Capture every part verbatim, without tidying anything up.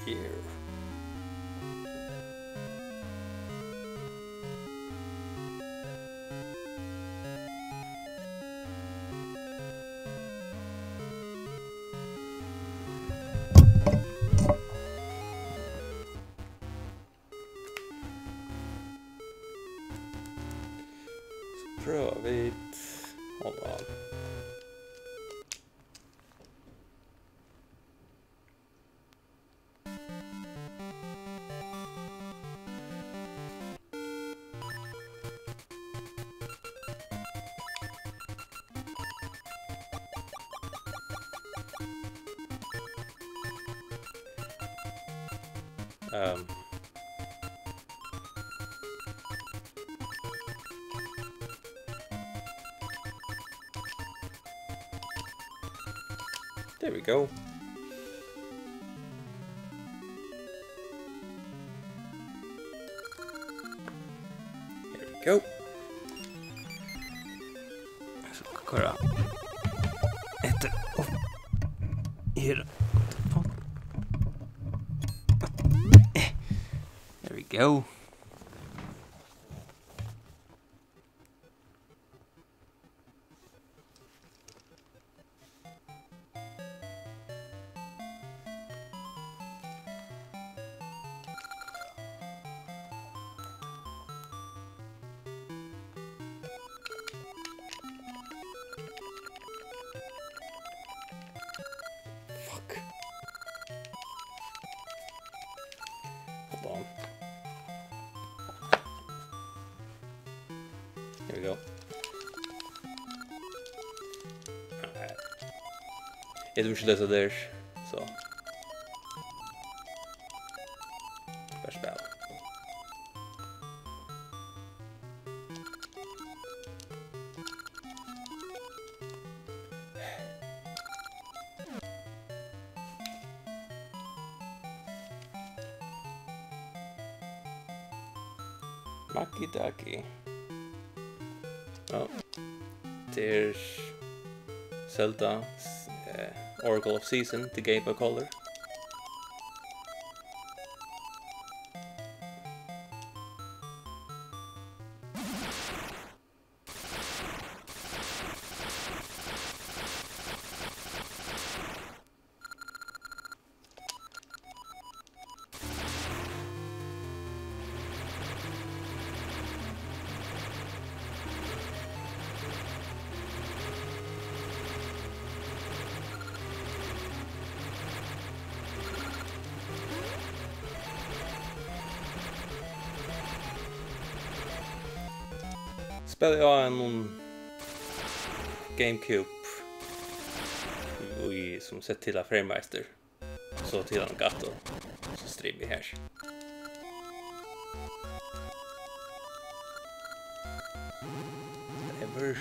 Here. So prøva vit. Hold on. Ehm. There we go. There we go. So, koyra hetta upp her. There we go. Fuck. Hold on. Here we go. Alright. Eg dugi ikki lesa tað her, so. Bara spæla. Maki Daki. Ja. Tað er Zelda, eh, Oracle of Season til Game Boy Color. Spælið á einum GameCube, í, sum sett til at frame-a eftir. So til ein gato. So streami her. Whatever.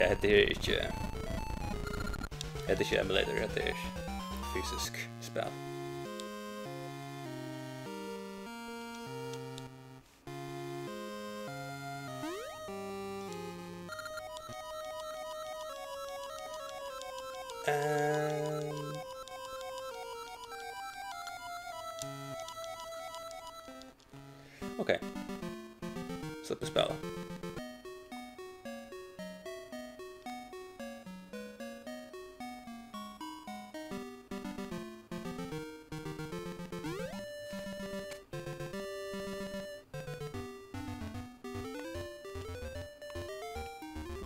Ja, hetta her er ikki, hetta er ikki emulator, hetta er fysisk spæl. Ehm. Ok. Sleppi spæla.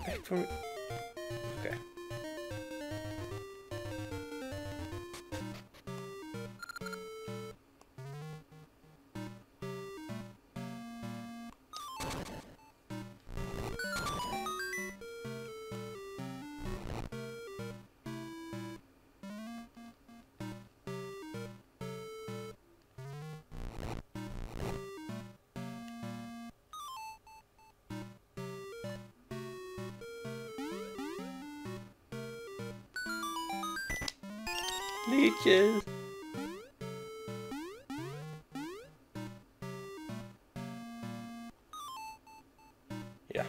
Back for, ok. Lykil. Ja.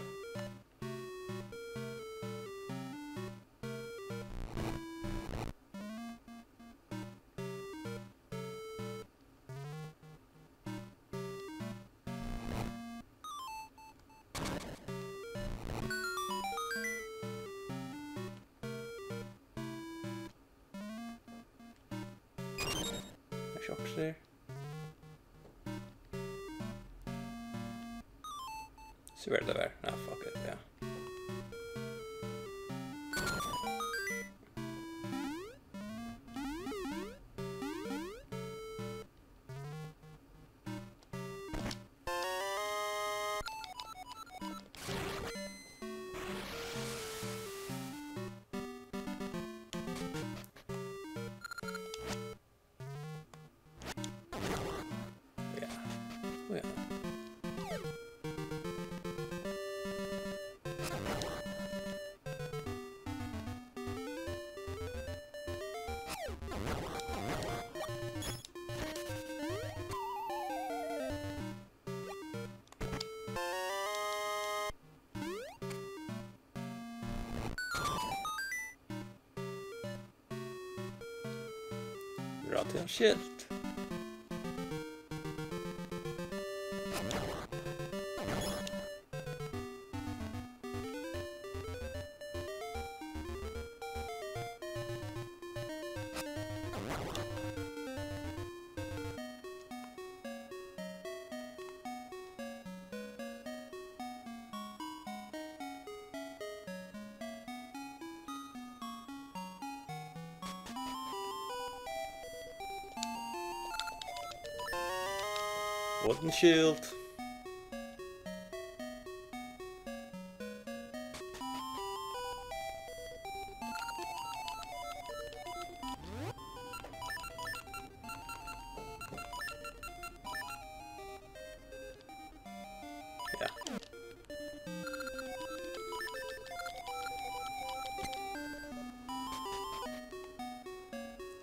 Har er okkurt her. So var tað har. Ah, fuck it, ja. Ja. Ó ja. Ráðið hann skilt. Wooden shield. Ja.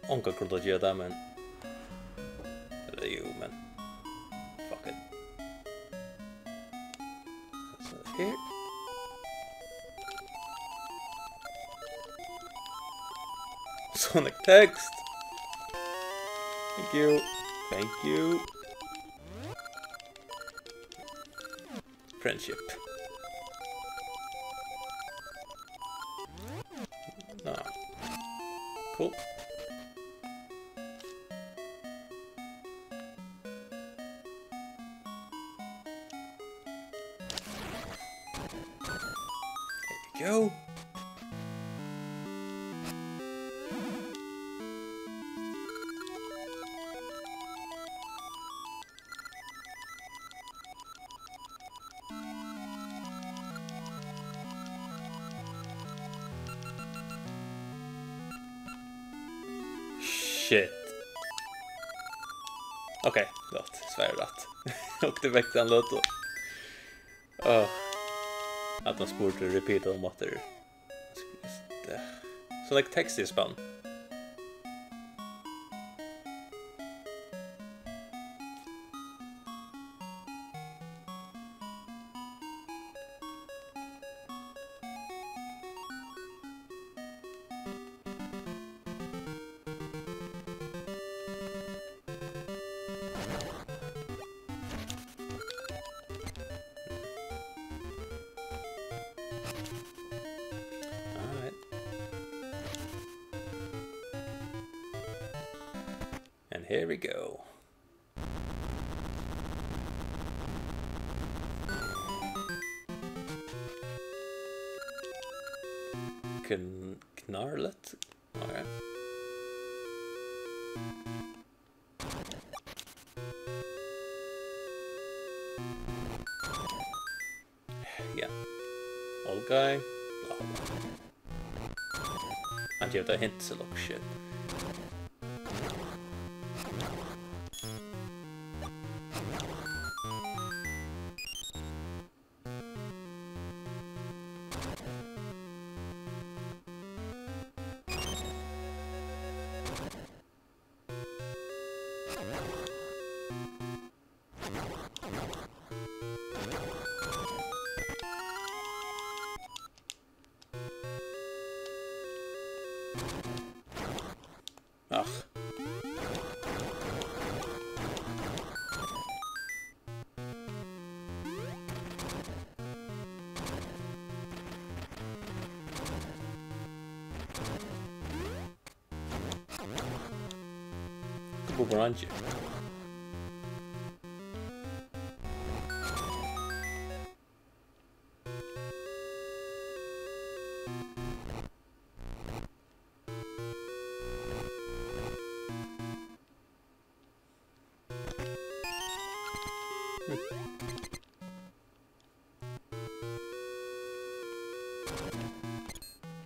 Onkur kundi gera tað, men, ella jú, men fuck it. So, her. Sonic Text. Thank you. Thank you. Friendship. Ah. Cool. There we go. Shit. Ok, gott. Sverre rætt. Og tað vekti hann løtu. Åh. At hann spurdi repeat umaftur. So, like, text í spann. All right. And here we go. Kn-, Knarlet? Okay. Yeah. Old guy. Blah, blah. Hann gevur tær hints, so look shit. Ah. Bumerang.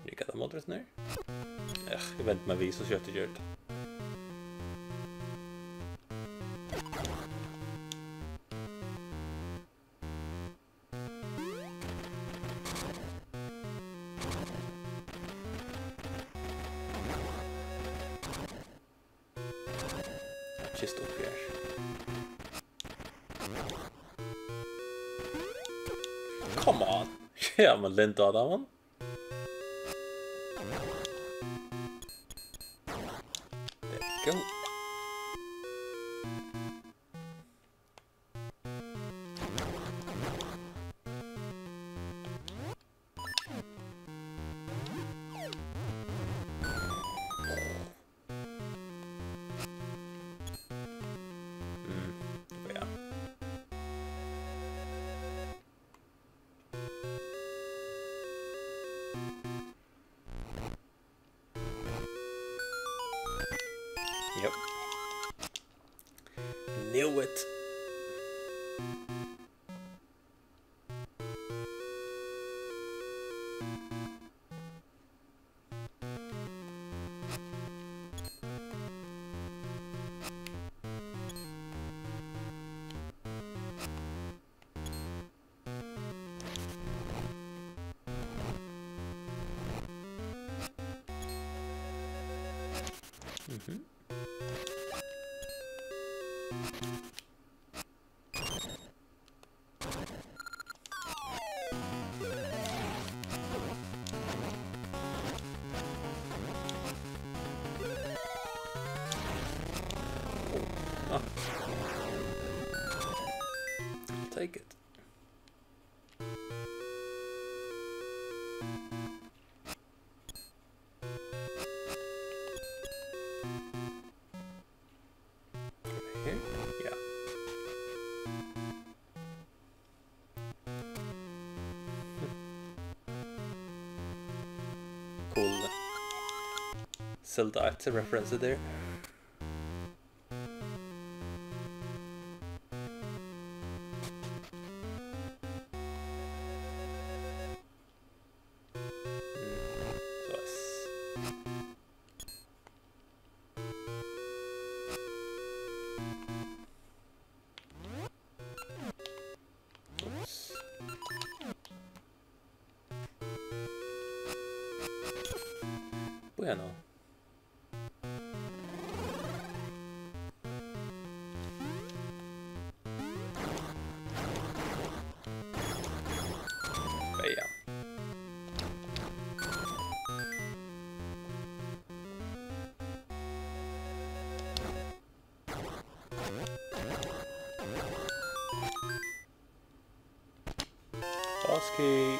Riggar tað mótreysnir? Ja, eg vendi mær við, so skjótt eg geri tað. Kist uppi her. Come on! Ja, men Linda, da, man. There we go. Mm, ja. Yep. Knew it. Mhm. Ah. Take it. Her? Ja. Cool. Zelda eitt reference der. Mm, soleiðis. Ups. Bueno. Bam. Boss key.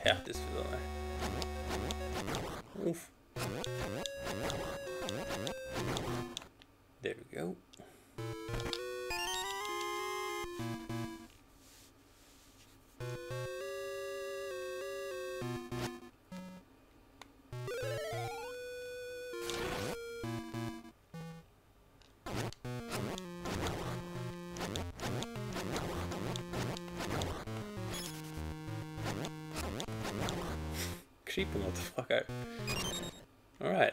Hati spillarnar. Uff. There we go. Creepy motherfucker. All right.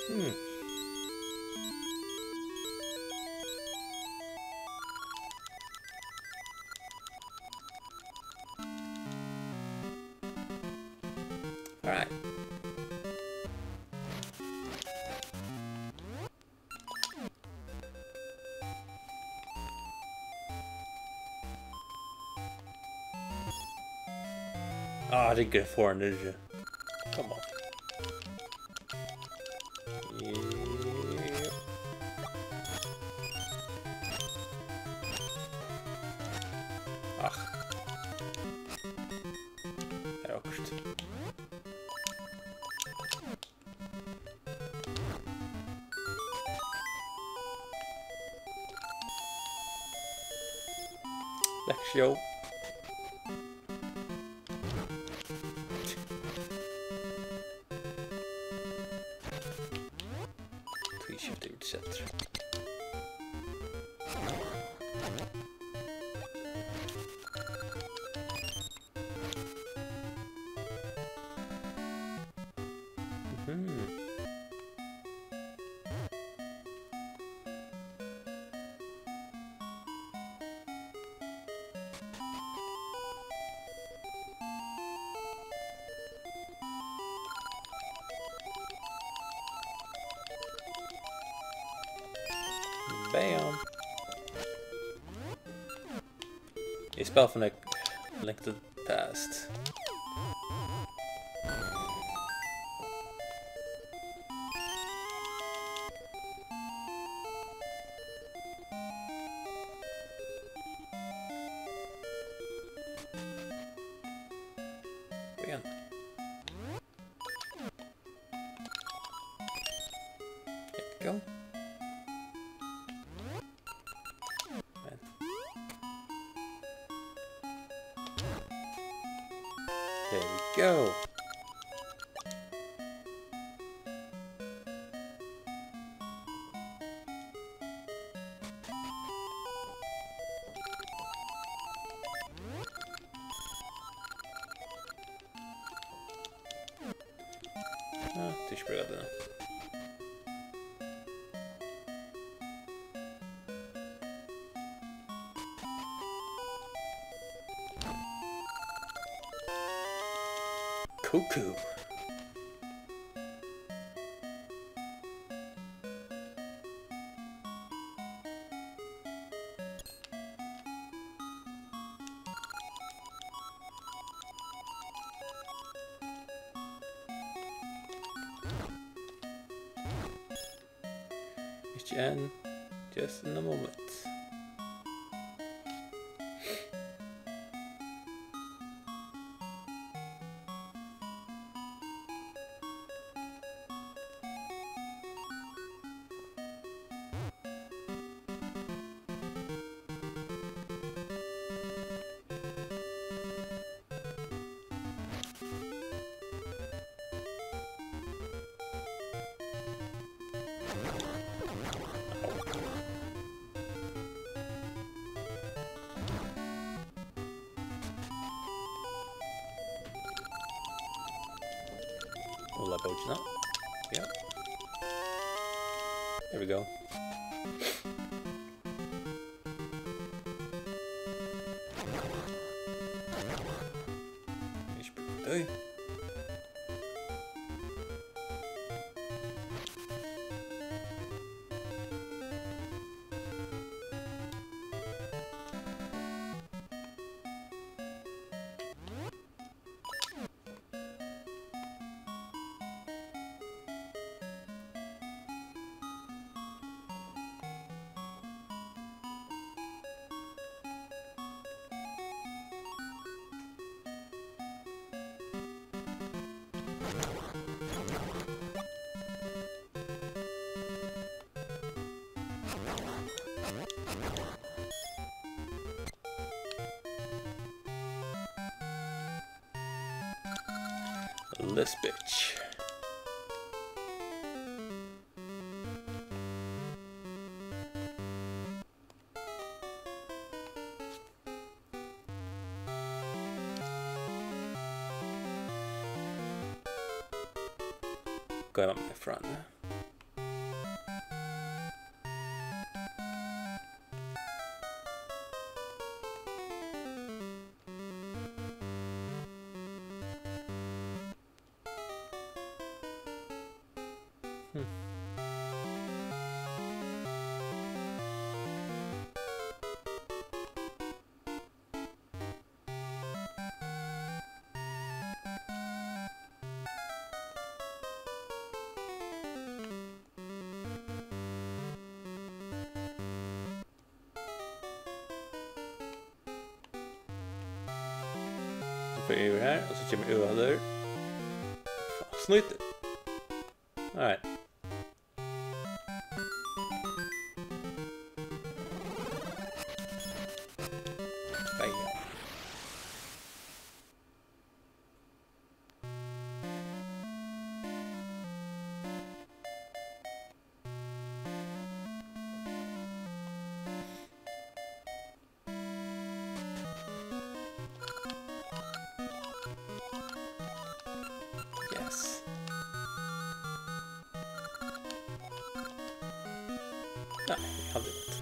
Hmm. All right. Ah, det er ikke for niðri. Come on. Yeah. Ah. Her er akkurat. Lekkert sjó. Tvískift yvir til sentrum. Mhm. Bam. Eg spæli for nógv Link to the Past. Kom igjen. There we go. Men. There we go. Ah, tað er ikki brúk av tí nú. Cuckoo. Ikki enn. Just in a moment. Ula bókina. Ja. There we go. Ikki brúk av tí. This bitch. Goyma meg frá henni. So fer eg yvir her, og so kemur Øvalur. Snýtur. Nei. Bang. Yes. Nei, eg haldi út.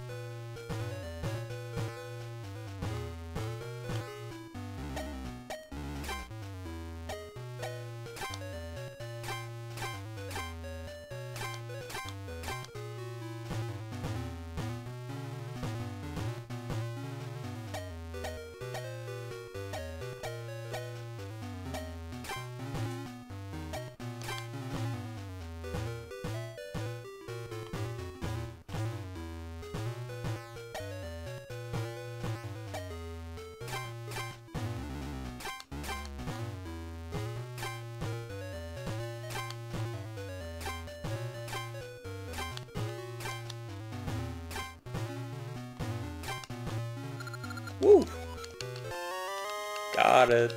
Woo! Got it.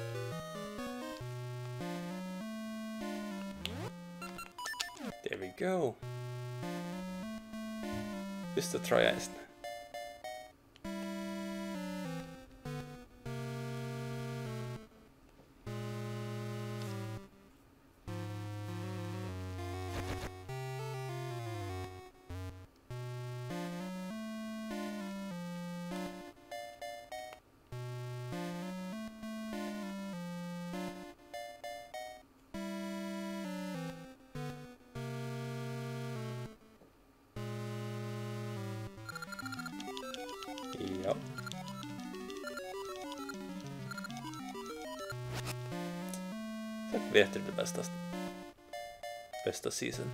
There we go. Fyrsta try eisini. Ja. Takk, vetur er tað besta, besta season.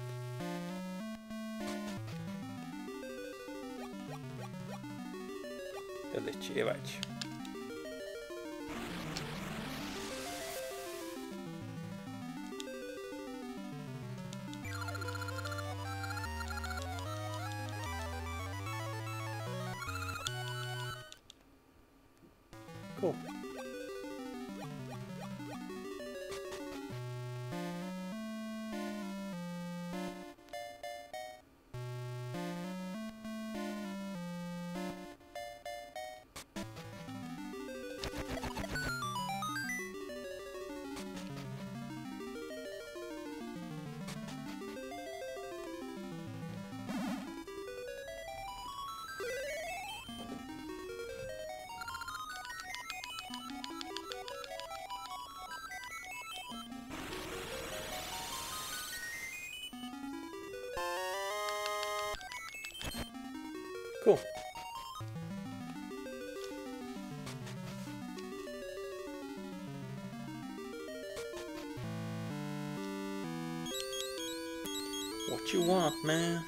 Ella ikki, eg veit ikki. Cool. Cool. What you want, man?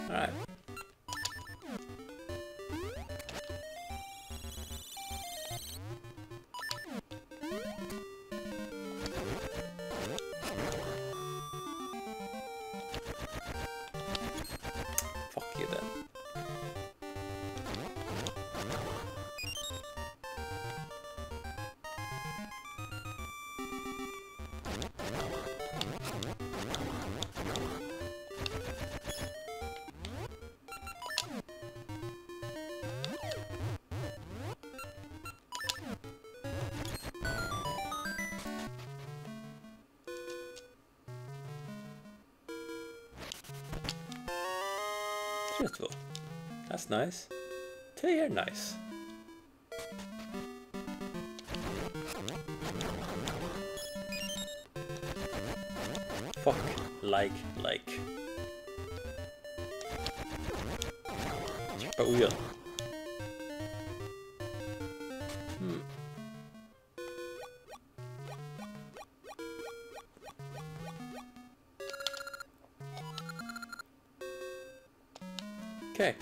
All right. Fuck you then. Trýogtjúgu. That's nice. Tað er nice. Fuck, like, like. Bara í hann. Hmm. Okay.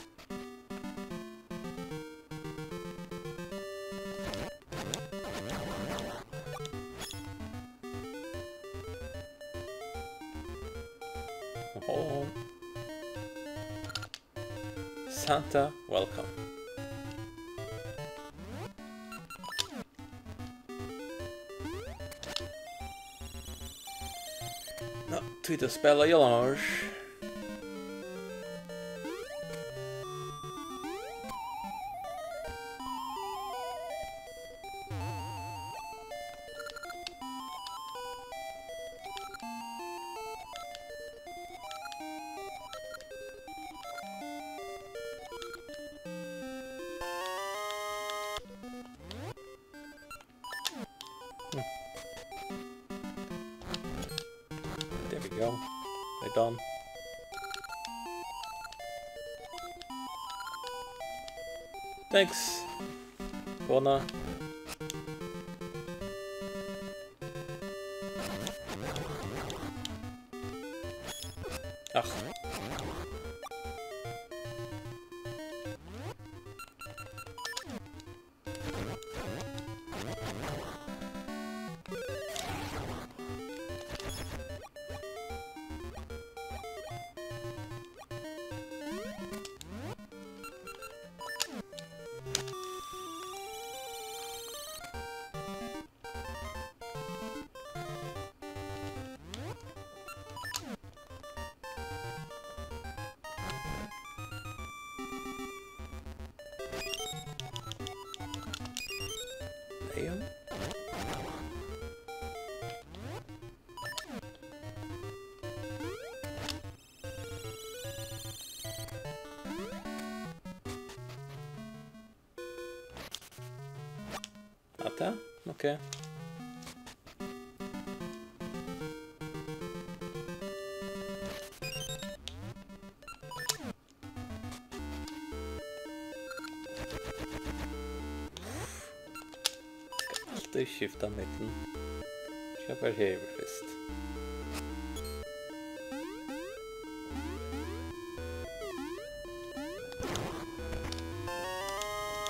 Hold on. Santa, welcome. Ná, tíð at spæla jólamark. There we go. They're done. Thanks, kona. Ach. Leon? Hatta? Ok. Skal altíð skifta millum. Skal bara her fyrst.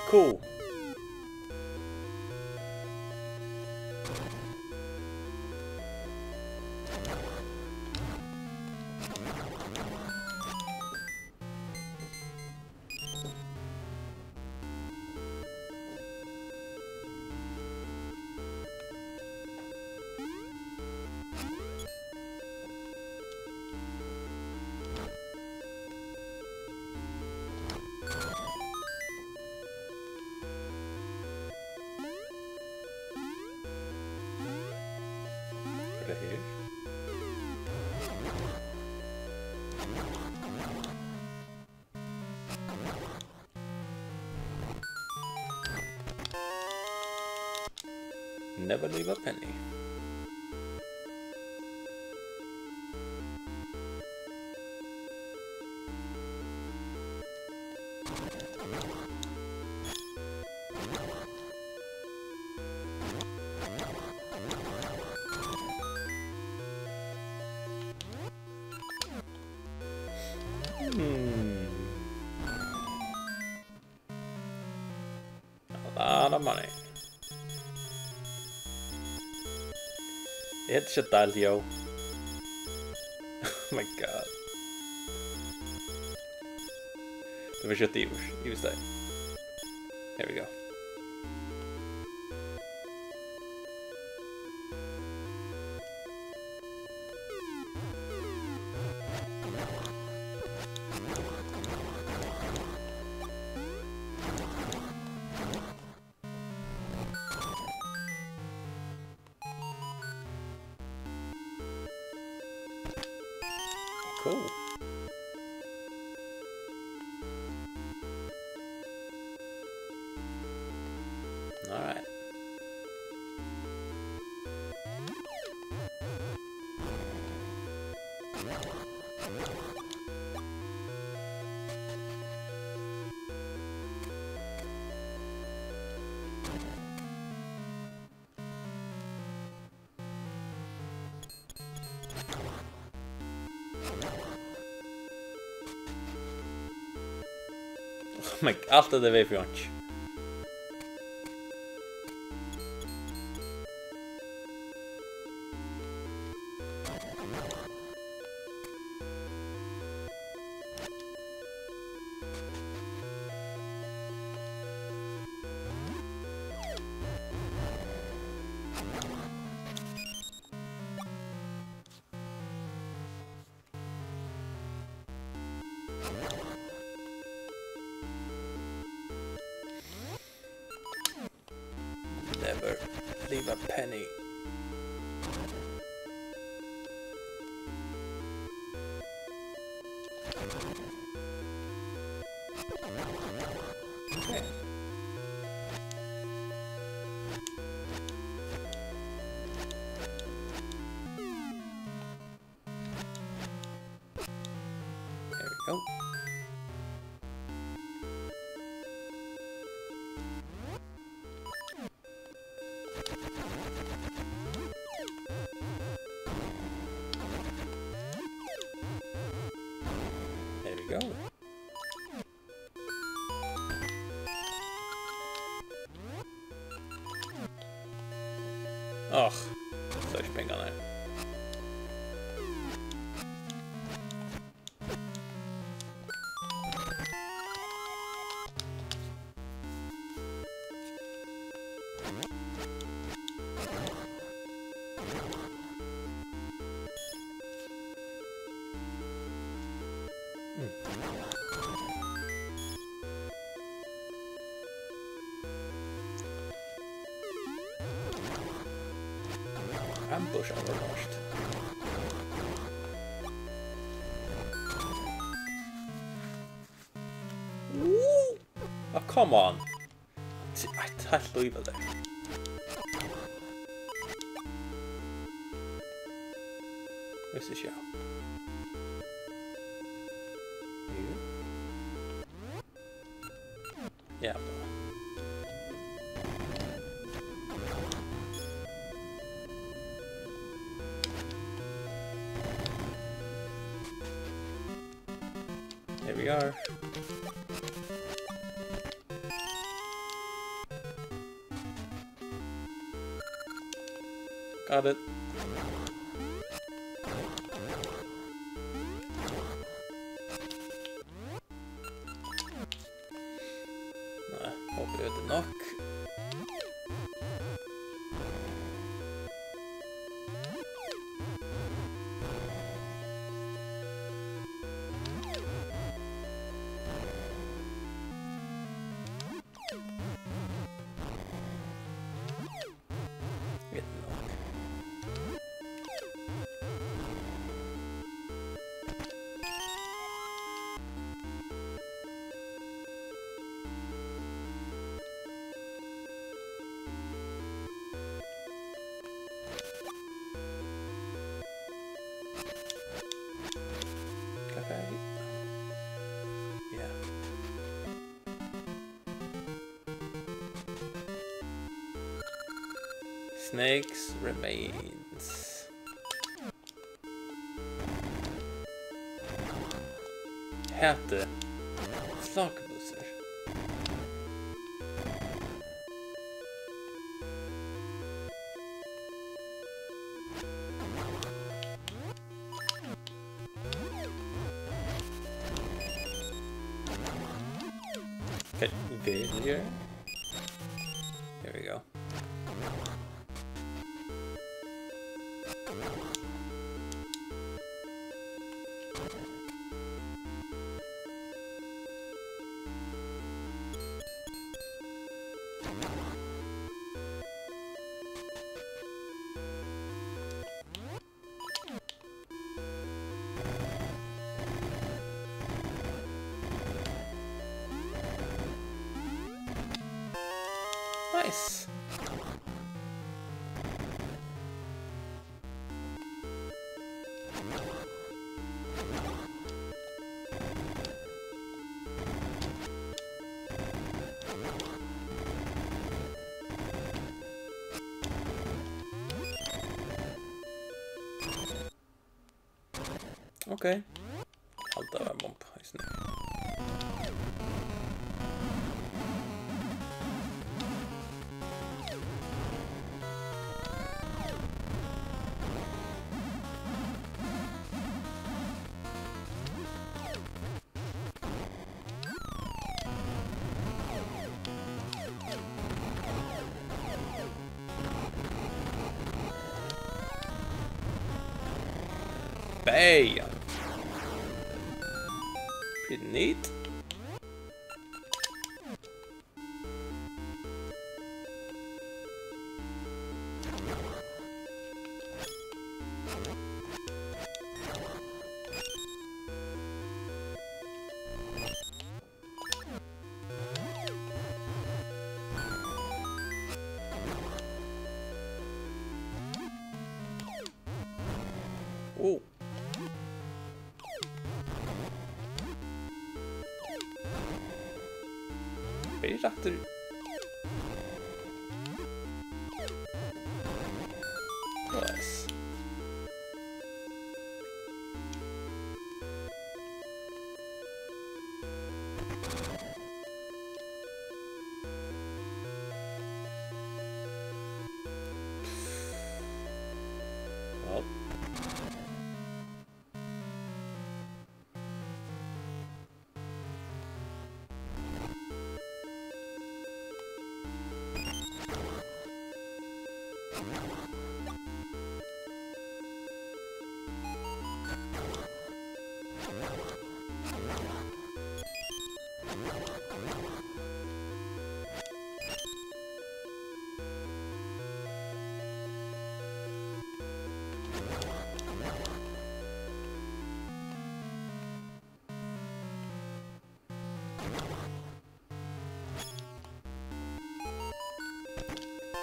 Cool. Hvat er her? Never leave a penny. Hmm. Saman er. Eg helt ikki at deil, yo. Oh my god. Tað var skjótt yvir, yvir stein. Here we go. Cool. All right. Oh my, alt hetta er vegið fyri einki. Never leave a penny. Okay. There we go. There we go. Áh, so ikki pengarnar. Mm. Ambush overlord. Ooh. Oh, come on. T-, eitt heilt lív av tær. Viss ikki, ja. Jú. Ja. Here we are. Got it. Nei, hopi eg tað er nokk. Veit nokk. Hvat er hetta? Ja. Snake's Remains. Hati. Flákubusur. Bit here. There we go. Nice. Ok. Halda var ein bomba eisini. Bam! Pretty neat. Oh. Byrja aftur. Nice. Well.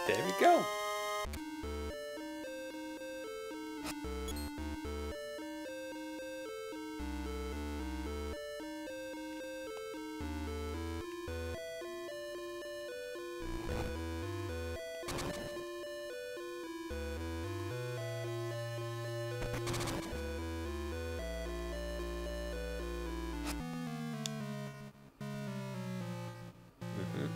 There we go. Mhm.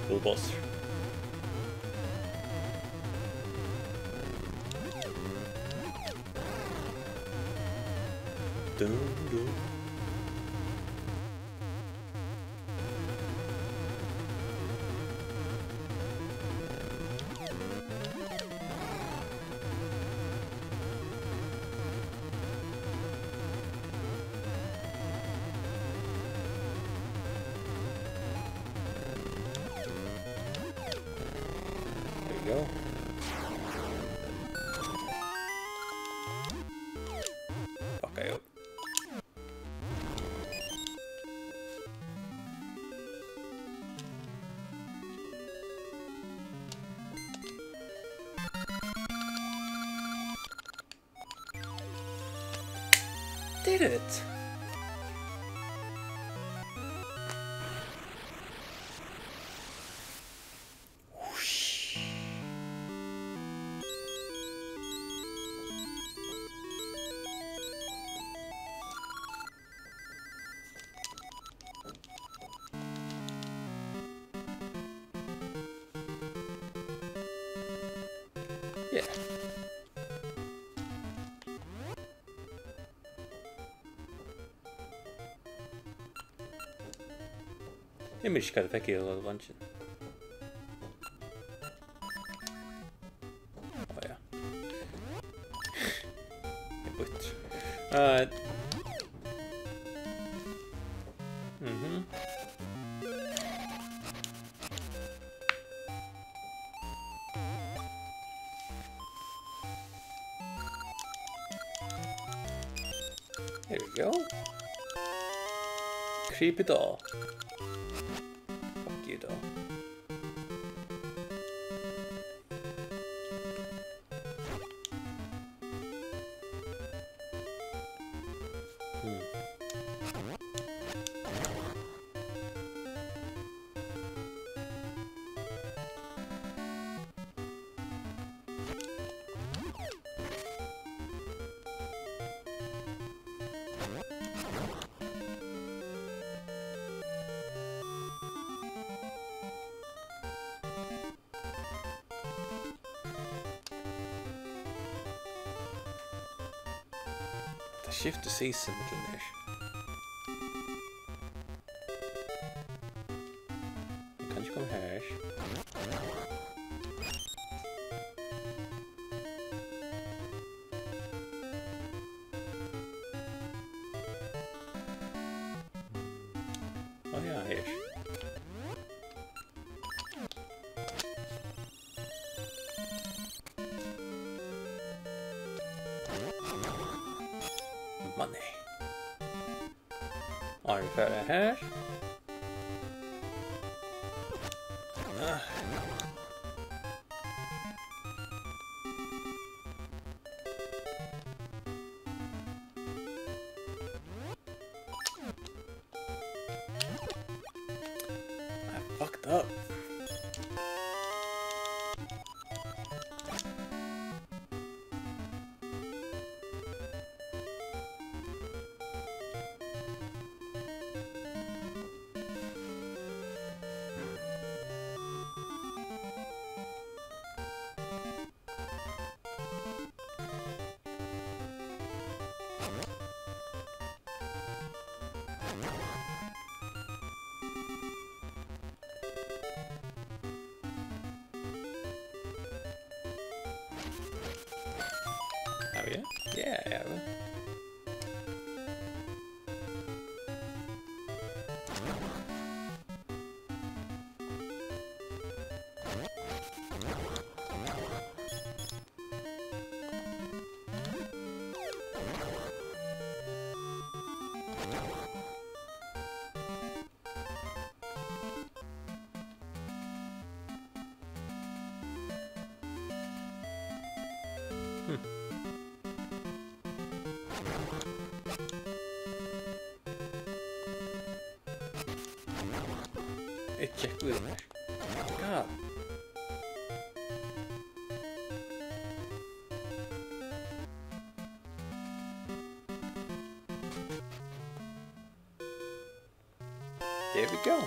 Cool boss. Dun, dun. There you go. Fuck, I hope. Did it! Whoosh. Eg minnist ikki, hvat eg fekk í lunch. Á, ja. Eg býtti. Alright. Mhm. There we go. Creepy doll. Fuck you, doll. Hmm. Tað skiftir seg millum her. Eg kann ikki koma her. Á ja, her. Mann, nei. Áðrenn vit fara her. Ah. I fucked up. Hava vit? Ja, ja. Hmm. Eg gekk í den her. God. There we go.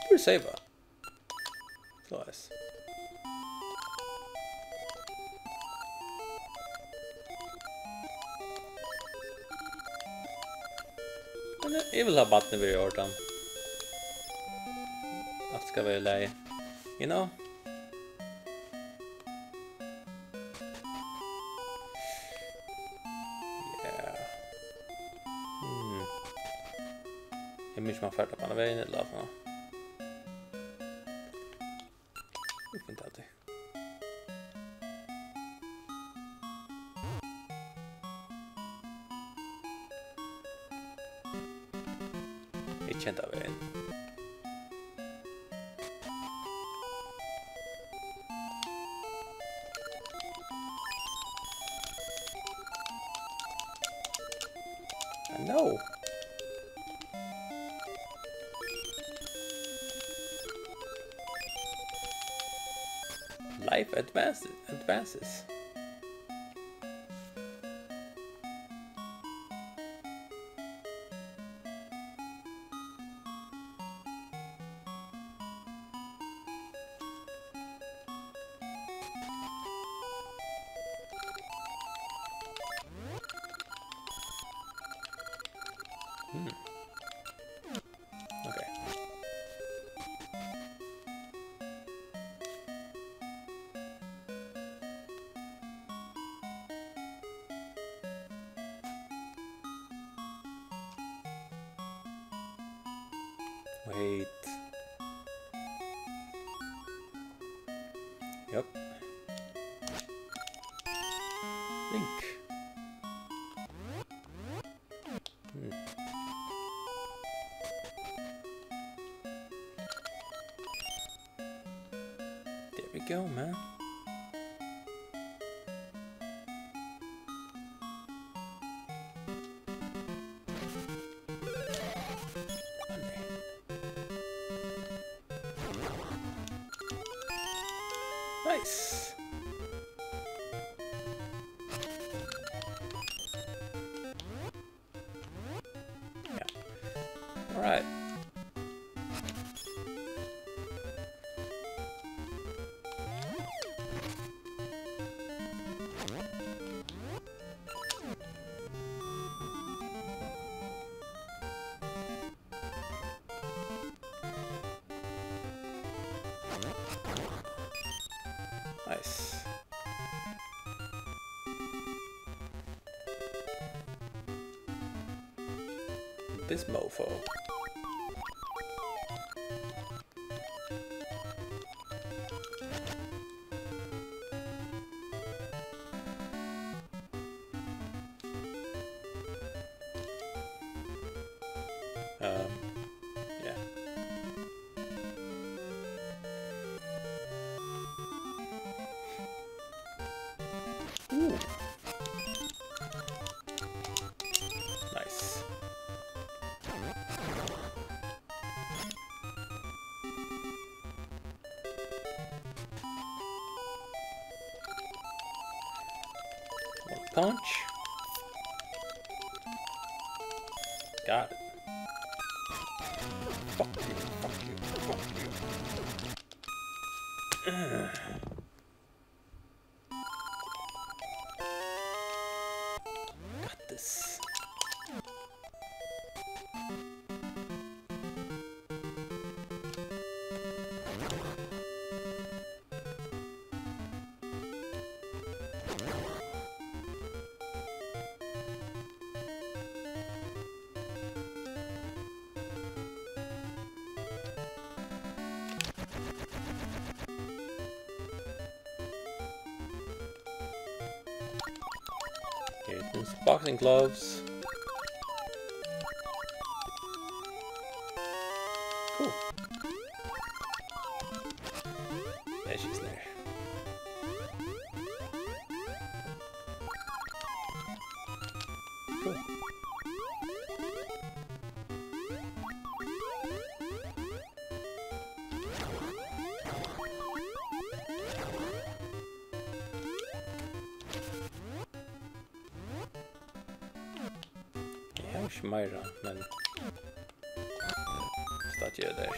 Tú er safe. Soleiðis. Men eg vil hava barnið verið í ordan. Alt skal vera í lagi. You know? Ja. Hmm. Eg minnist, man fær tað bara vegin ella aftan á. Vit finna tað. Eg kenni tað vegin. Life advances, advances. Hmm. Okay. Wait. Yep. Link. Hmm. There we go, man. Nice. Yeah. All right. Nice. This mofo. Um, yeah. Ooh. Nice. Punch. Got it. Fuck you, fuck you, fuck you. Ugh. Got this. Here's boxing gloves. Cool. There she's there. Cool. Eg havi ikki meira, men stati eg der.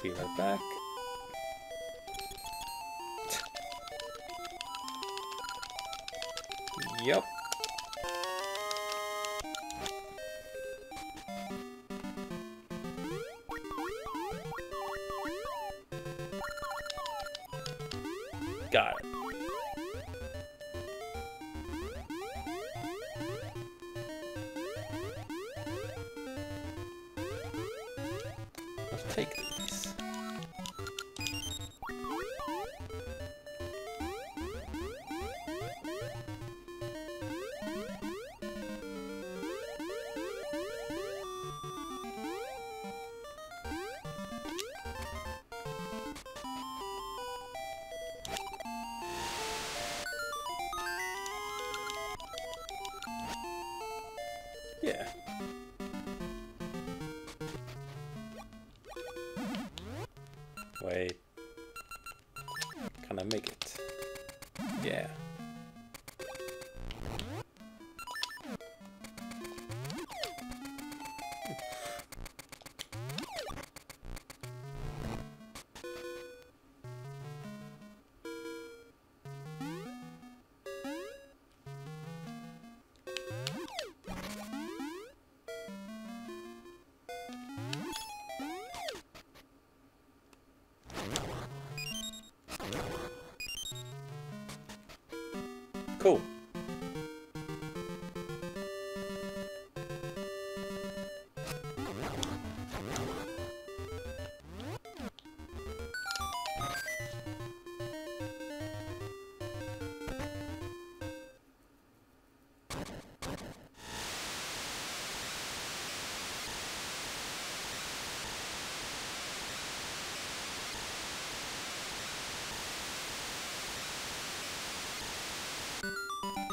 Be right back. Yep. Got it. I'll take these. Yeah. Wait. Can I make it? Yeah. Cool.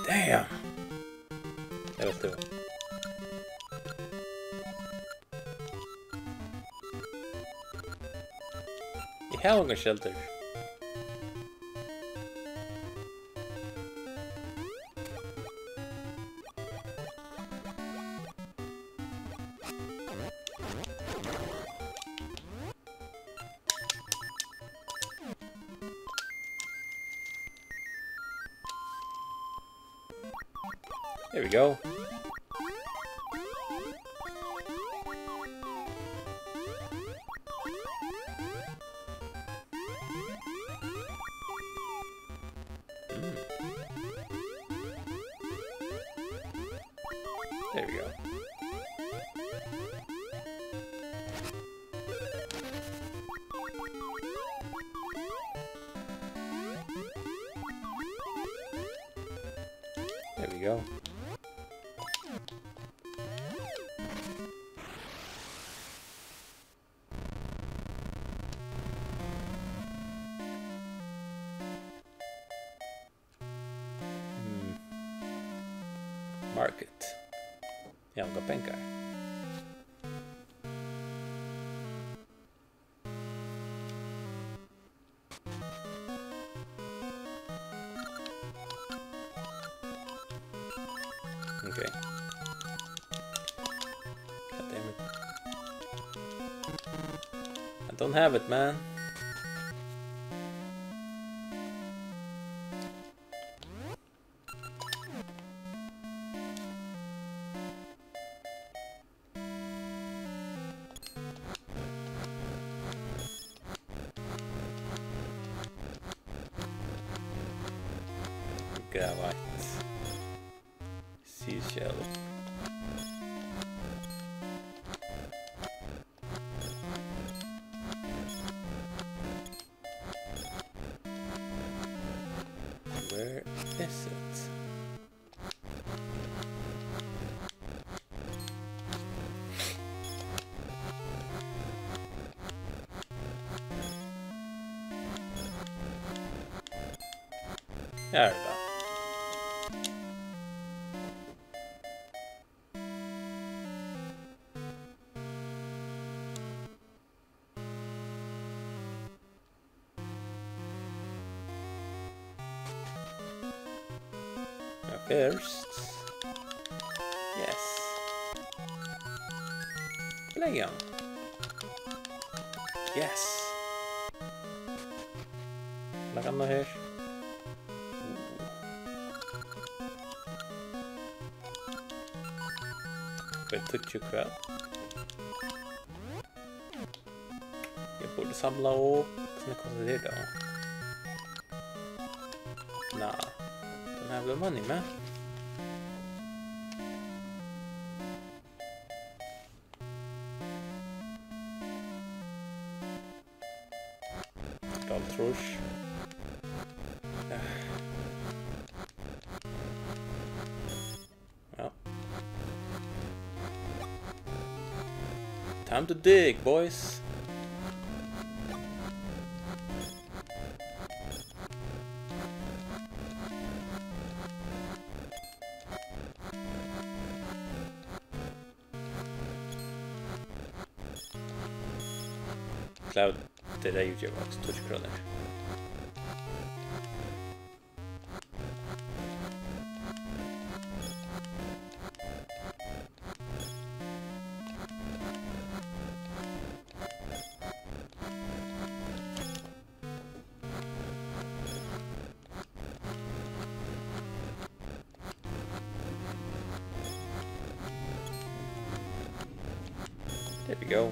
Damn! Tað var støð. Eg havi ongan shelter. There we go. Mm. There we go. There we go. Hmm. Market. Eg havi ongar pengar. Okay. God damn it. I don't have it, man. Grava eitt. Seashell. Where is it? Har er tað. First. Yes. Play on. Yes. Nakað annað her. Vit toku hvat? Eg burdi samla upp. Hvussu nógv kostar tað her tá? Nah, don't have the money, man. Hálvtrýss. Ja. Time to dig, boys. Cloud, tað er reyðgevandi, tíggju krónur. There we go.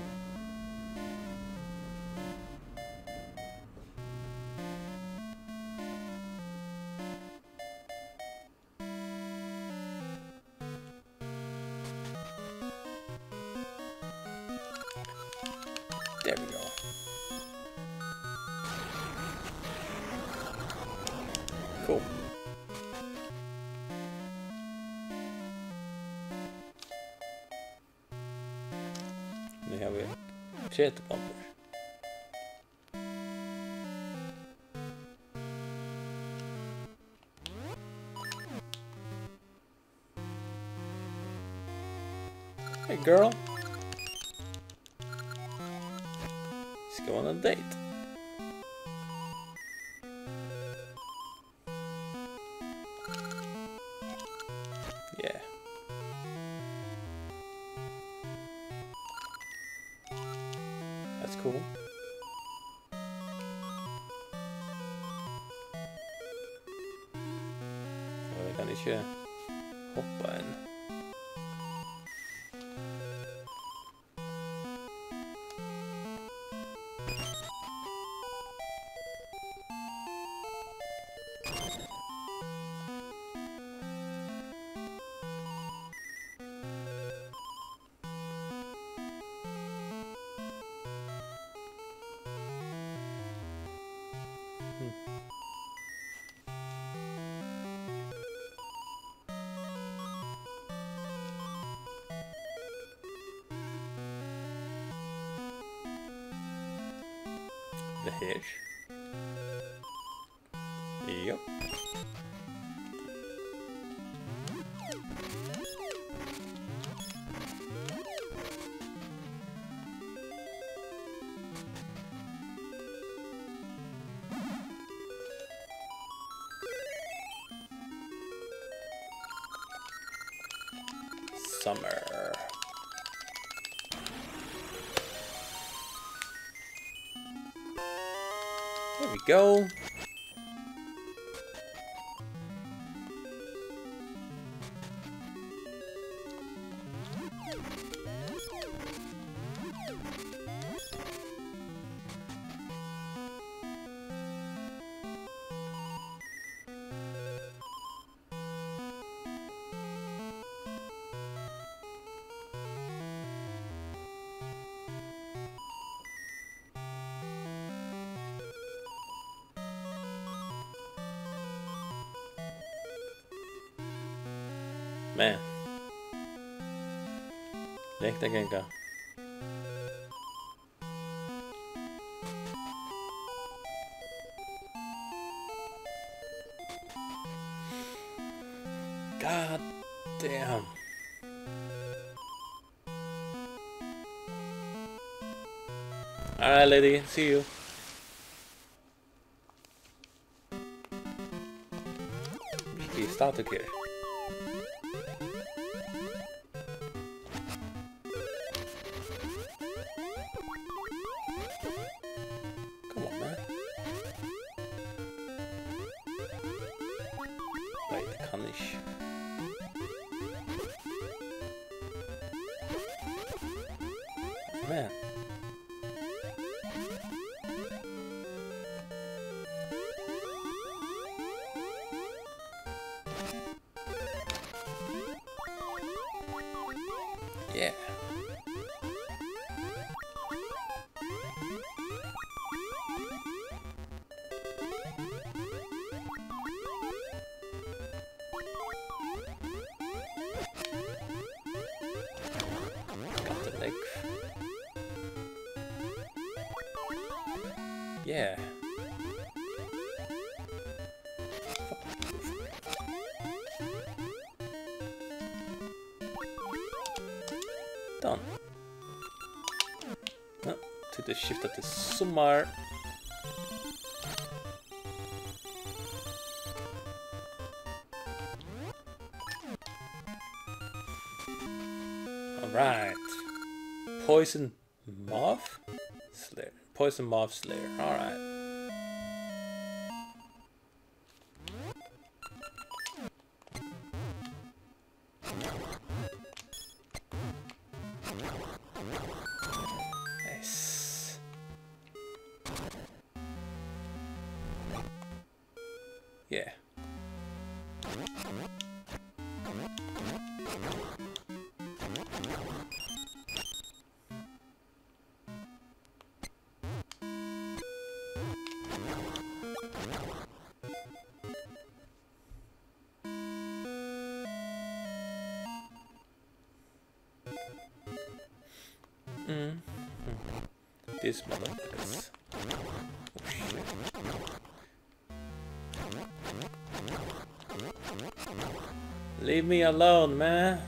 There we go. Cool. Nú hava vit tretivu bombur. Hey, girl. Let's go on a date. Yeah. That's cool. Og eg kann ikki hoppa enn. Tað her. Yep. Summer. There we go. Men langt at ganga. God damn. All right, lady. See you. Ikki static her. Come on, man. Nei, eg kann ikki. Man. Yeah. Got the leg. Yeah. Done. Ja, Til tað skifta til summar. Alright. Poison Moth Slayer. Poison Moth Slayer. Alright. Nice. Yeah. Mm. These motherfuckers. Oh, shit. Leave me alone, man.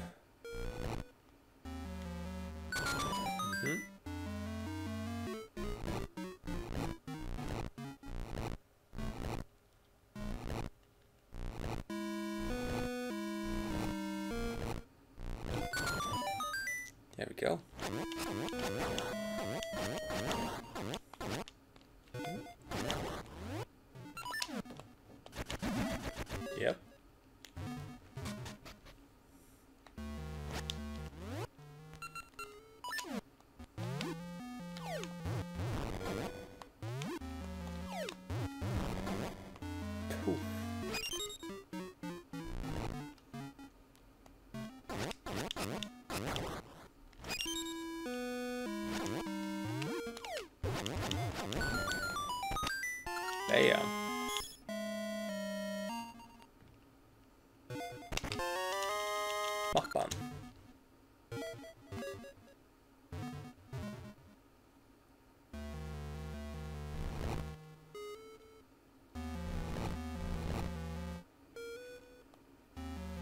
Mhm. There we go. Yep. Poof. Damn. Mappan.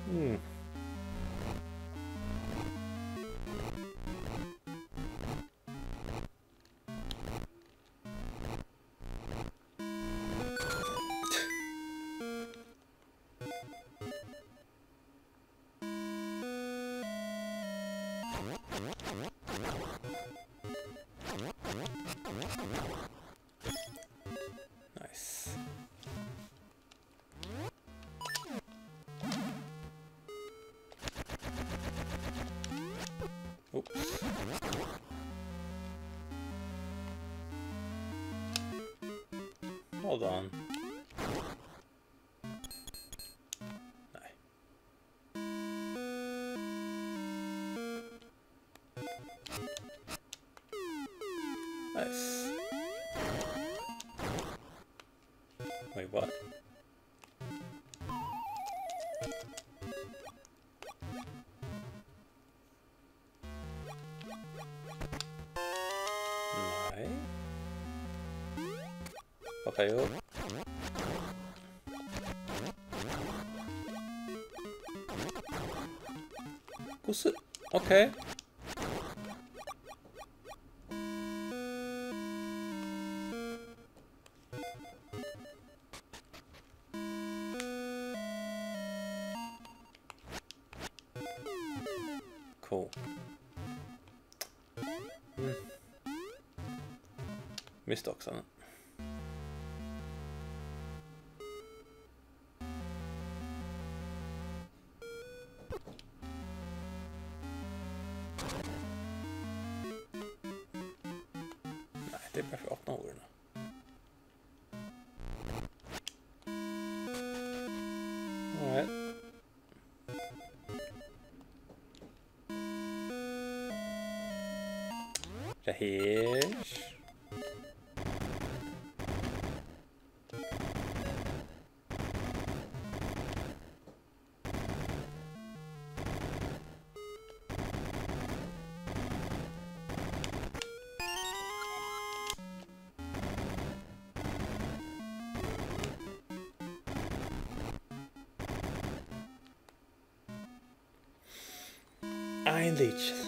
Hmm. Nice. Oops. Hold on. Nei. Nice. Wait, what? Nei. Fuck you. Hvussu? Okay. Cool. Hmm. Misti oksan. Nei, tað er bara fyri at opna hurðina. Alright. Tað her. Ein lykil.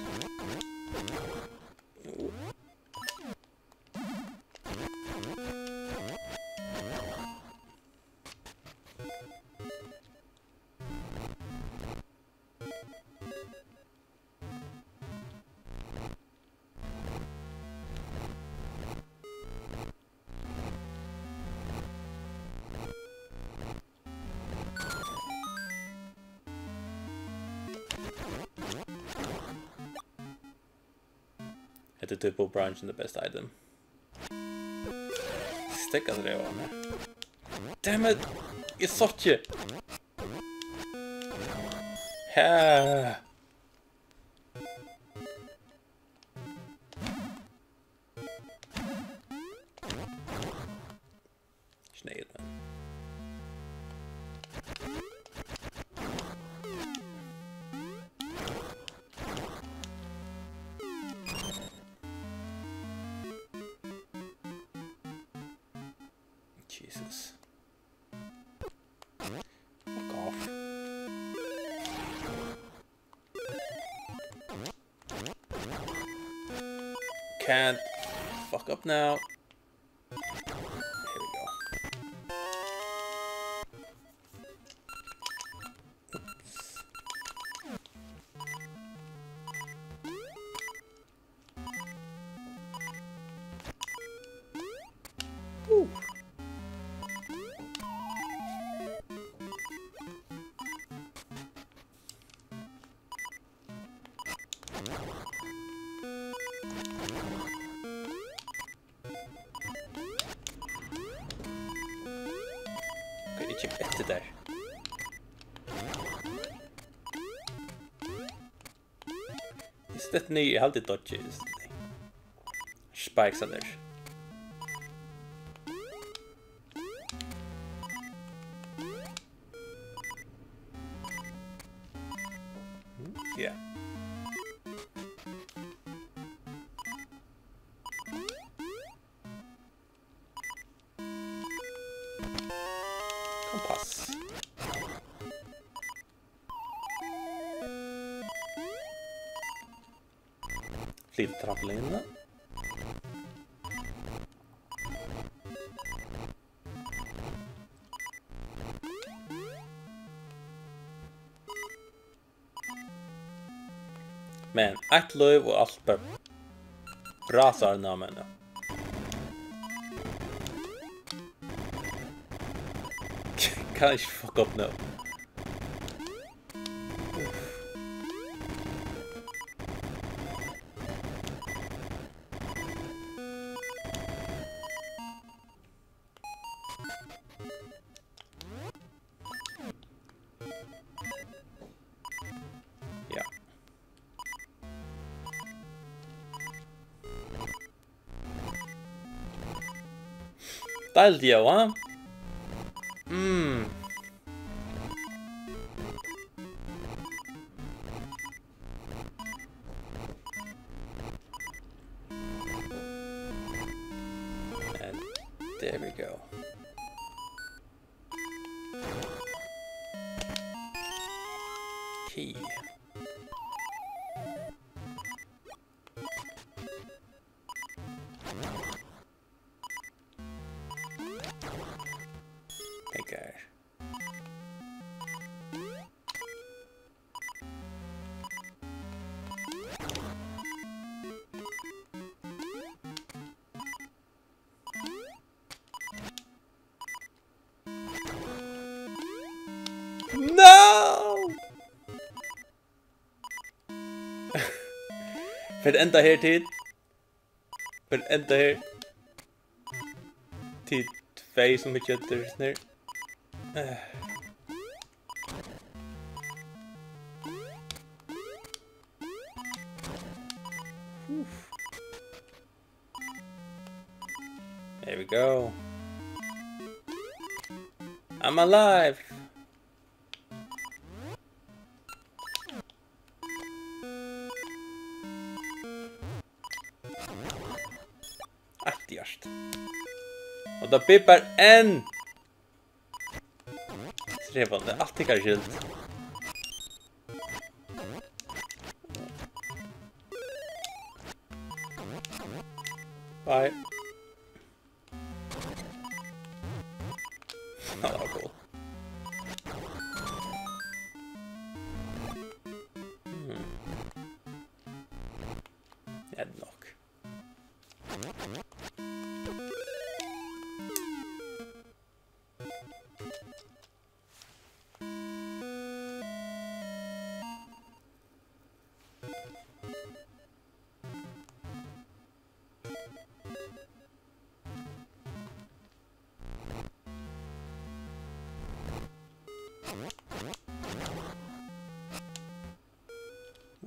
The Dipple Branch in the best item. Steðga drevararnir. Damn it! Eg sá ikki! Ha! Ikki neyðugt, men Jesus. Fuck off. Can't fuck up now. Here we go. Oops. Ooh. Ok, eg kemur eftir tær. Eg detti niður, eg haldi eg dodgi. Spikes hann niður. Ja. Kompass. Flyt trampolinu. Men eitt lív og alt bara brasar inn á meg nú. Kann ikki fucka upp nú. Ja. Deiligt, Jóa. Mm. And there we go. Key. Hey, guys. No! Fer enda her, tit. Fer enda her. Tit tvey sum ikki høvdu snir. Eh. Uff. There we go. I'm alive. Eitt hjarta. Og tað bippar enn. Trevandi, alt tykkara skyld. Bye. Tað var cool. Hmm. Er tað nokk?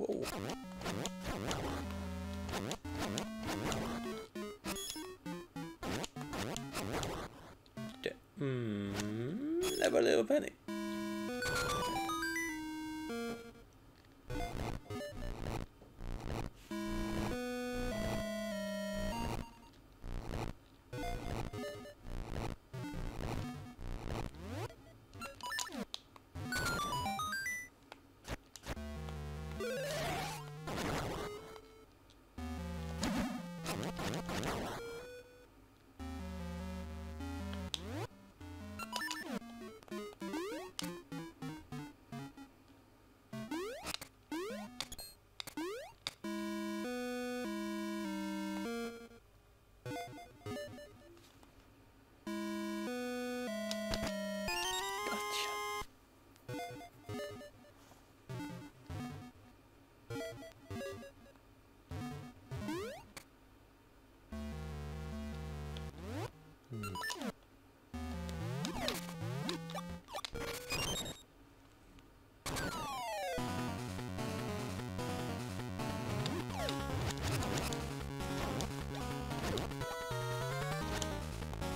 Oh. Mm, never leave a penny. Gotcha.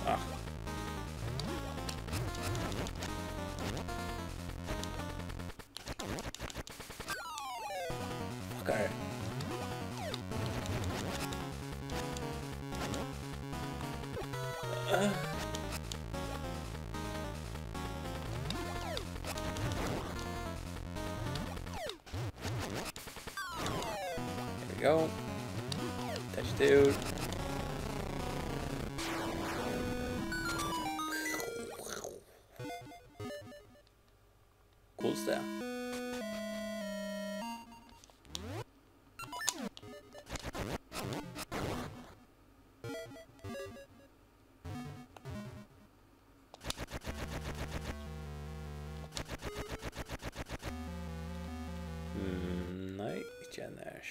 Ah. Fucker. There we go. Touch dude. Cool stuff. Mm, nei, ikki enn her.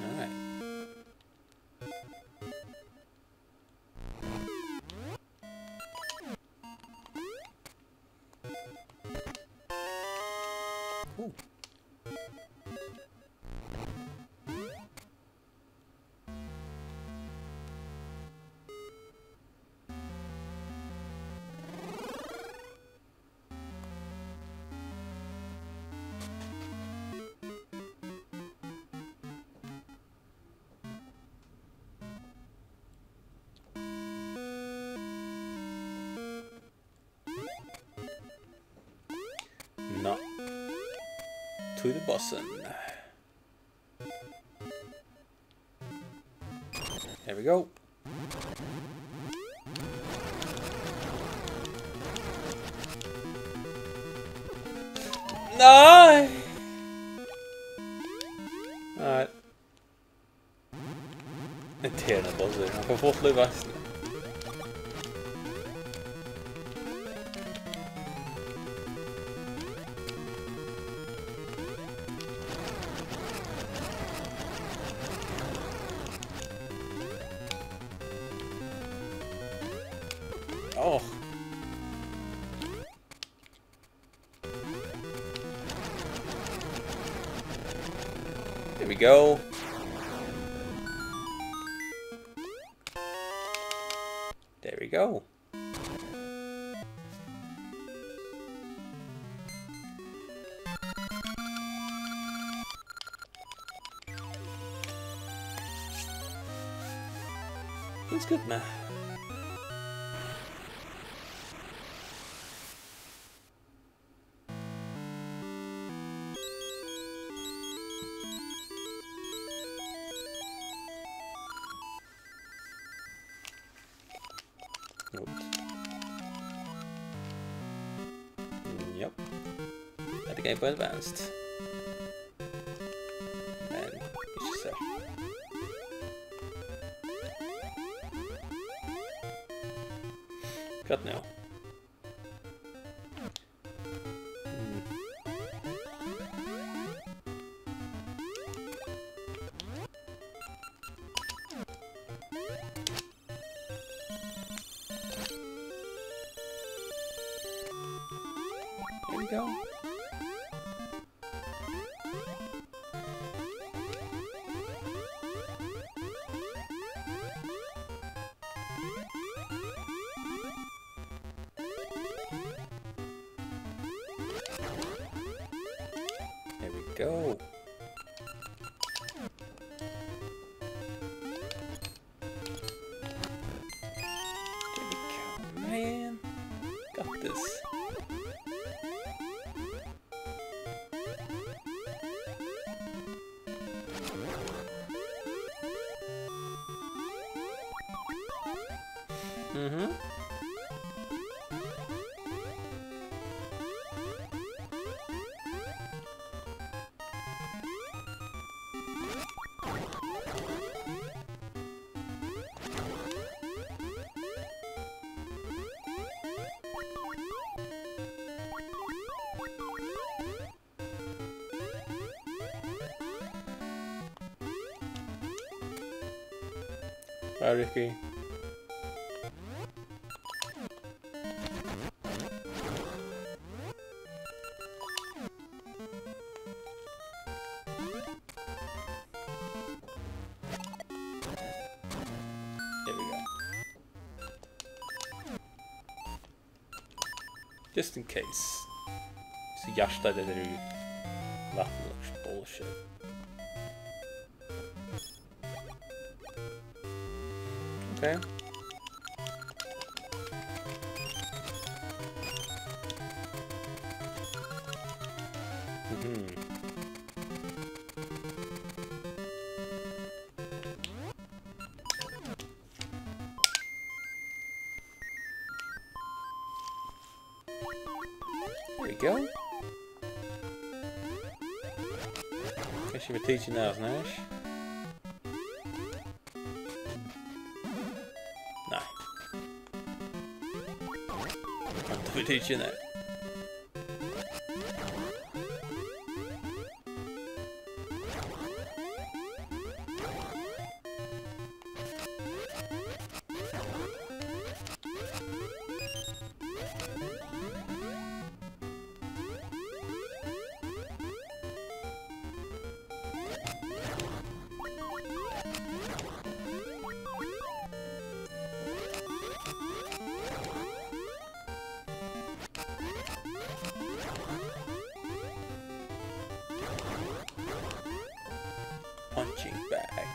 Alright. Cool. Nå. Til bossen. Here we go. Nei! Nei. Irriterandi bossur. Hann fær fult lív eisini. Áh. There we go. There we go. That's good, man. Good. Yep. Hetta er Game Boy Advanced. Men ikki so. Hvat nú? Mm. go. There we go. There we go, man. Got this. Mhm. Hvar er Ricky? There we go. Just in case. So hjarta, det er jo vatn, bullshit. Okay. Mhm. There we go. Kanskje vit taka av sånn her. Nei. Vent, vit taka av. Punching bag.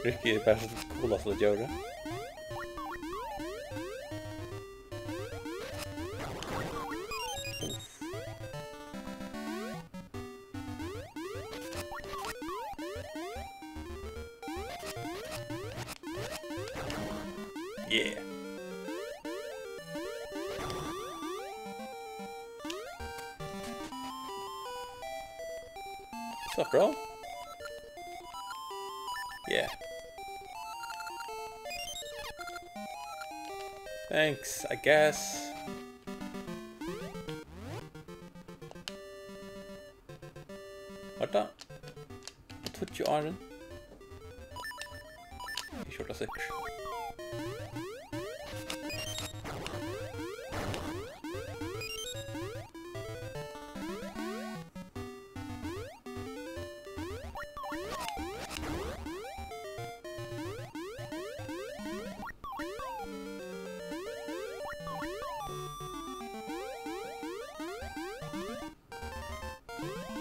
Ricky er bara so cool at djóra. Yeah. What's up, bro? Yeah. Thanks, I guess. What the? Tíggju árin. Ikki orðið sikkurt.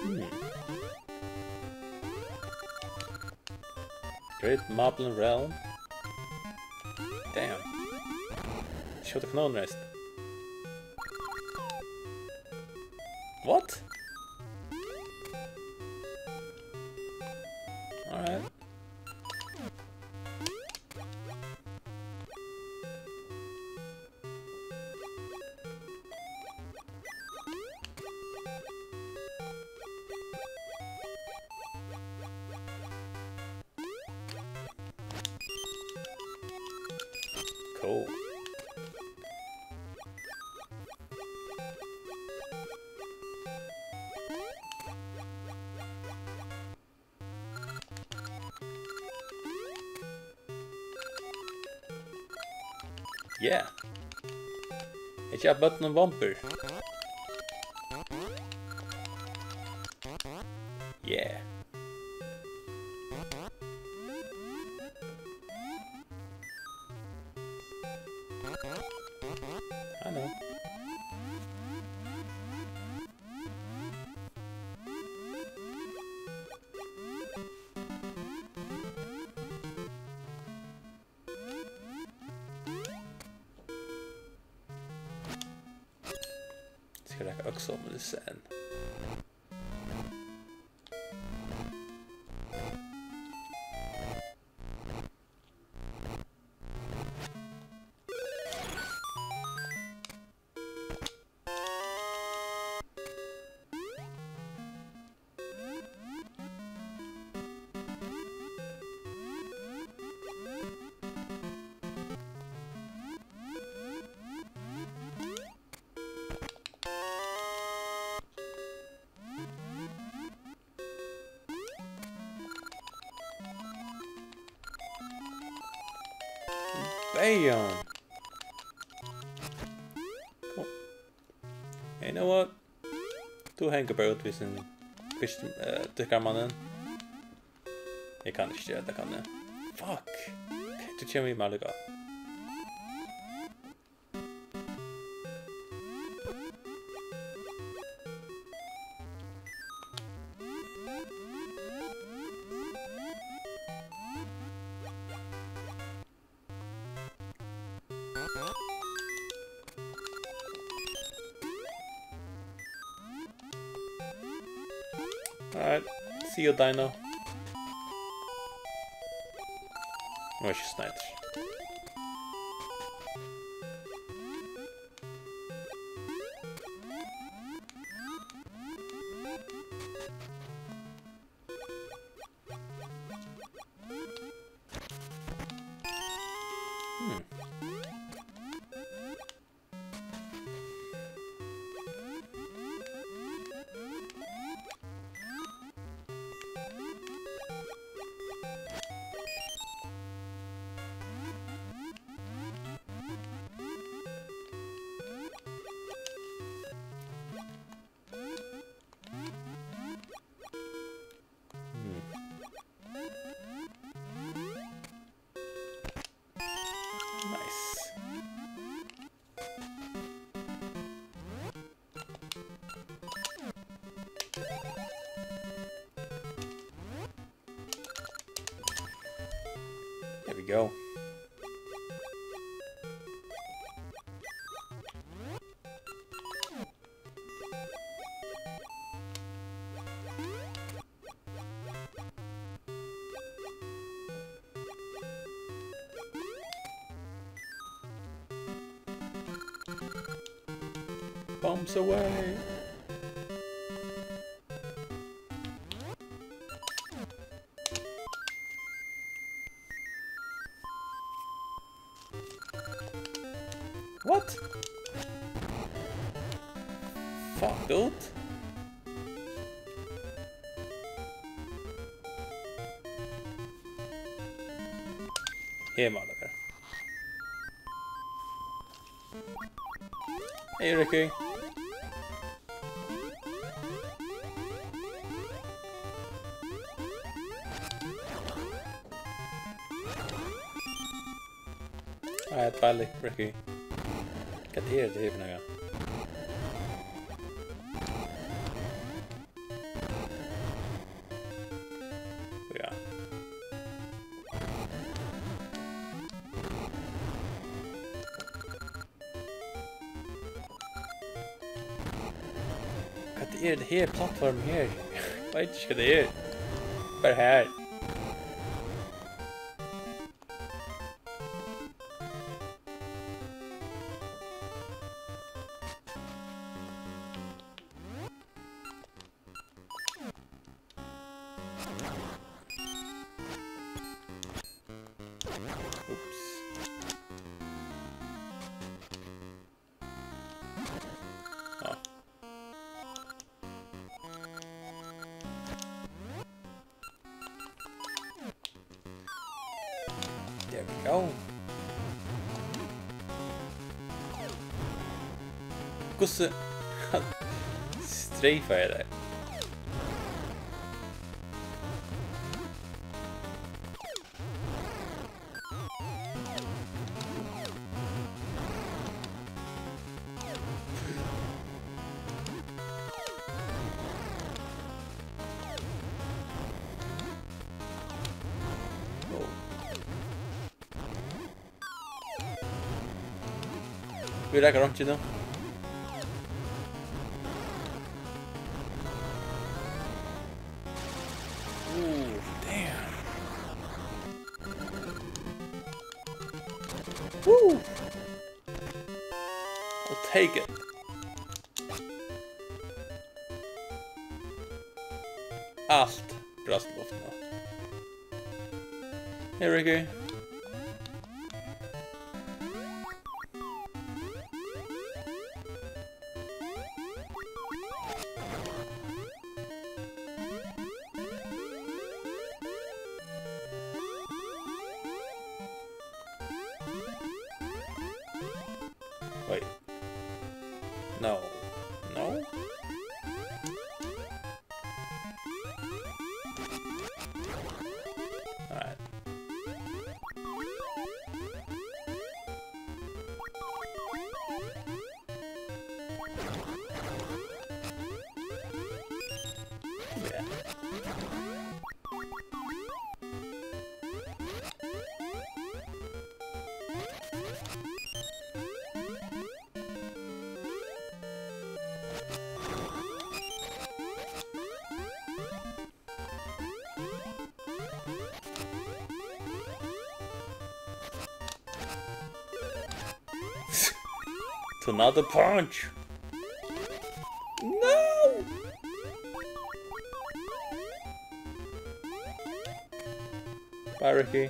Hmm. Great Moblin Realm. Damn. Skjóta kanónir eisini. What? Alright. Cool. Yeah. Eg gevi børnum bombur. Yeah. I know. Skal røkka øksamedisin. Bam! Cool. Hey, you know what? Tú hongur bara út við sin fyrst, eh, dykkarmannin. Eg kann ikki gera tað, kann eg? Fuck! Ok, tú kemur við mær líka. Alright, see you, Dino. Nú er ikki sneitur. Hmm. Hmm. Nice. There we go. Bombs away. What? Fuck, dude. Hey, motherfucker. Hey, Ricky. Alright, deiligt, Ricky. Hvat er hetta her fyri nakað? Ja. Hvat er hetta her plattform her? Eg veit ikki, hvat tað er. Bara her. Oops. Ah. There we go. Hvussu streyfa eg tær? Vit raka einki nú. Ooh, damn. Woo! I'll take it. Alt brast í luftina. Hey, Ricky. Wait. No. No? Alright. Yeah. Tornado punch! No! Bye, Ricky.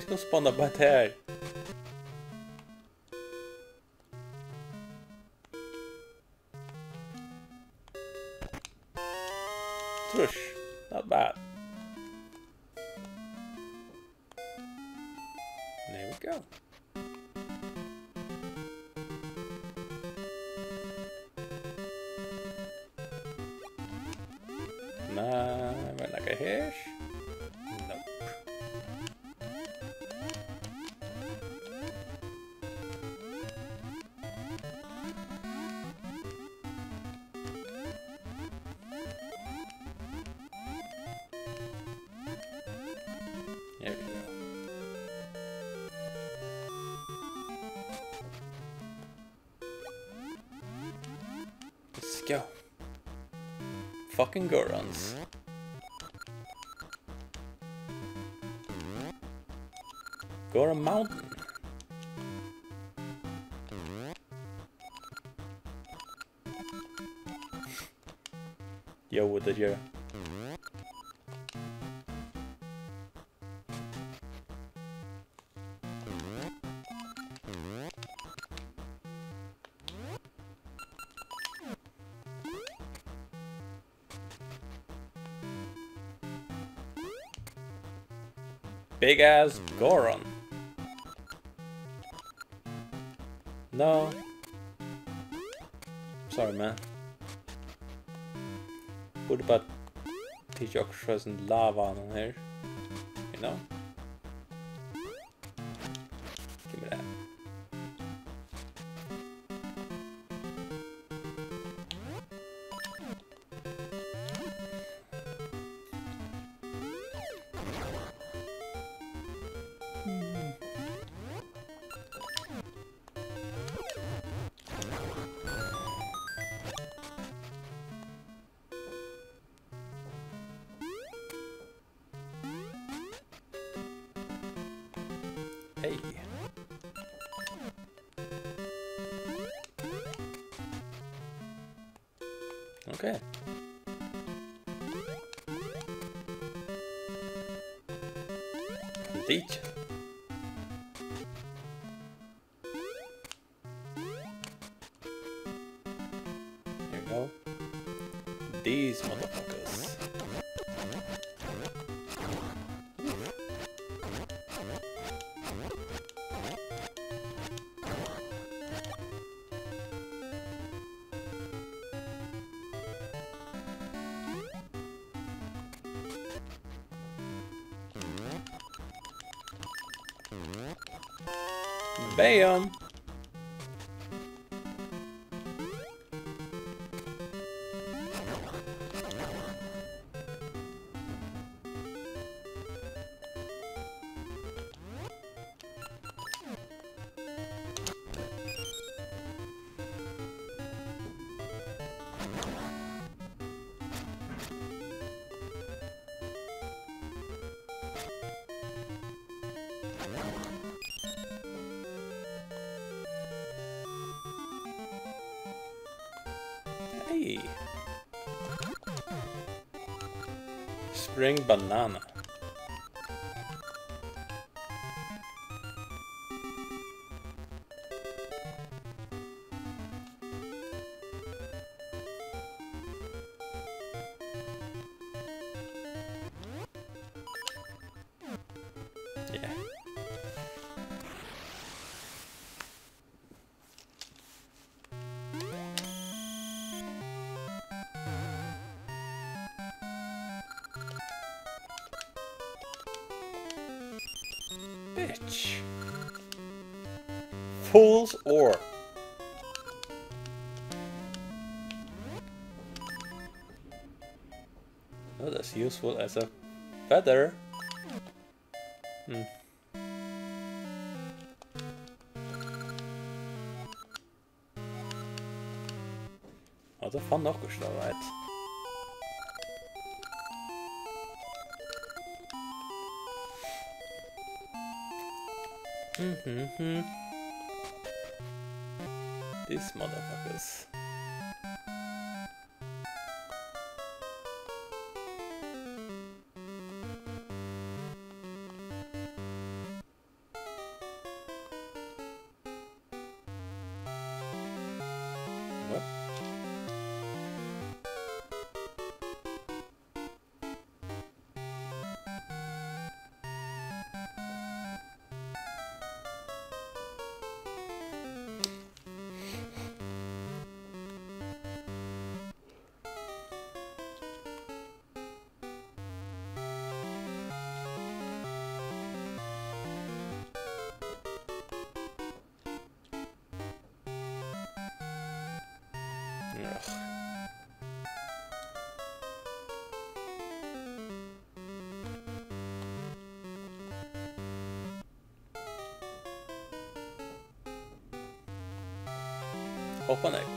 Skal spawna bara her. Trýss. Not bad. There we go. Nei, var nakað her? Nope. There we go. Let's go. Fucking Gorons. Goron Mountain. Jú, tað ger. Big ass Goron. No. Sorry, man. Burdi bara tikið okkurt frá hesum lavaanum her. You know? Give me that. Hey. Okay. Lykil. Here we go. These motherfuckers. Bam! Hey. Spring banana. Ja. Bitch. Fool's ore. Not as useful as a feather. Hmm. Ja, tað fann okkurt, tað veit. Mhm, mhm. These motherfuckers. What? Ja. Hoppa nógv.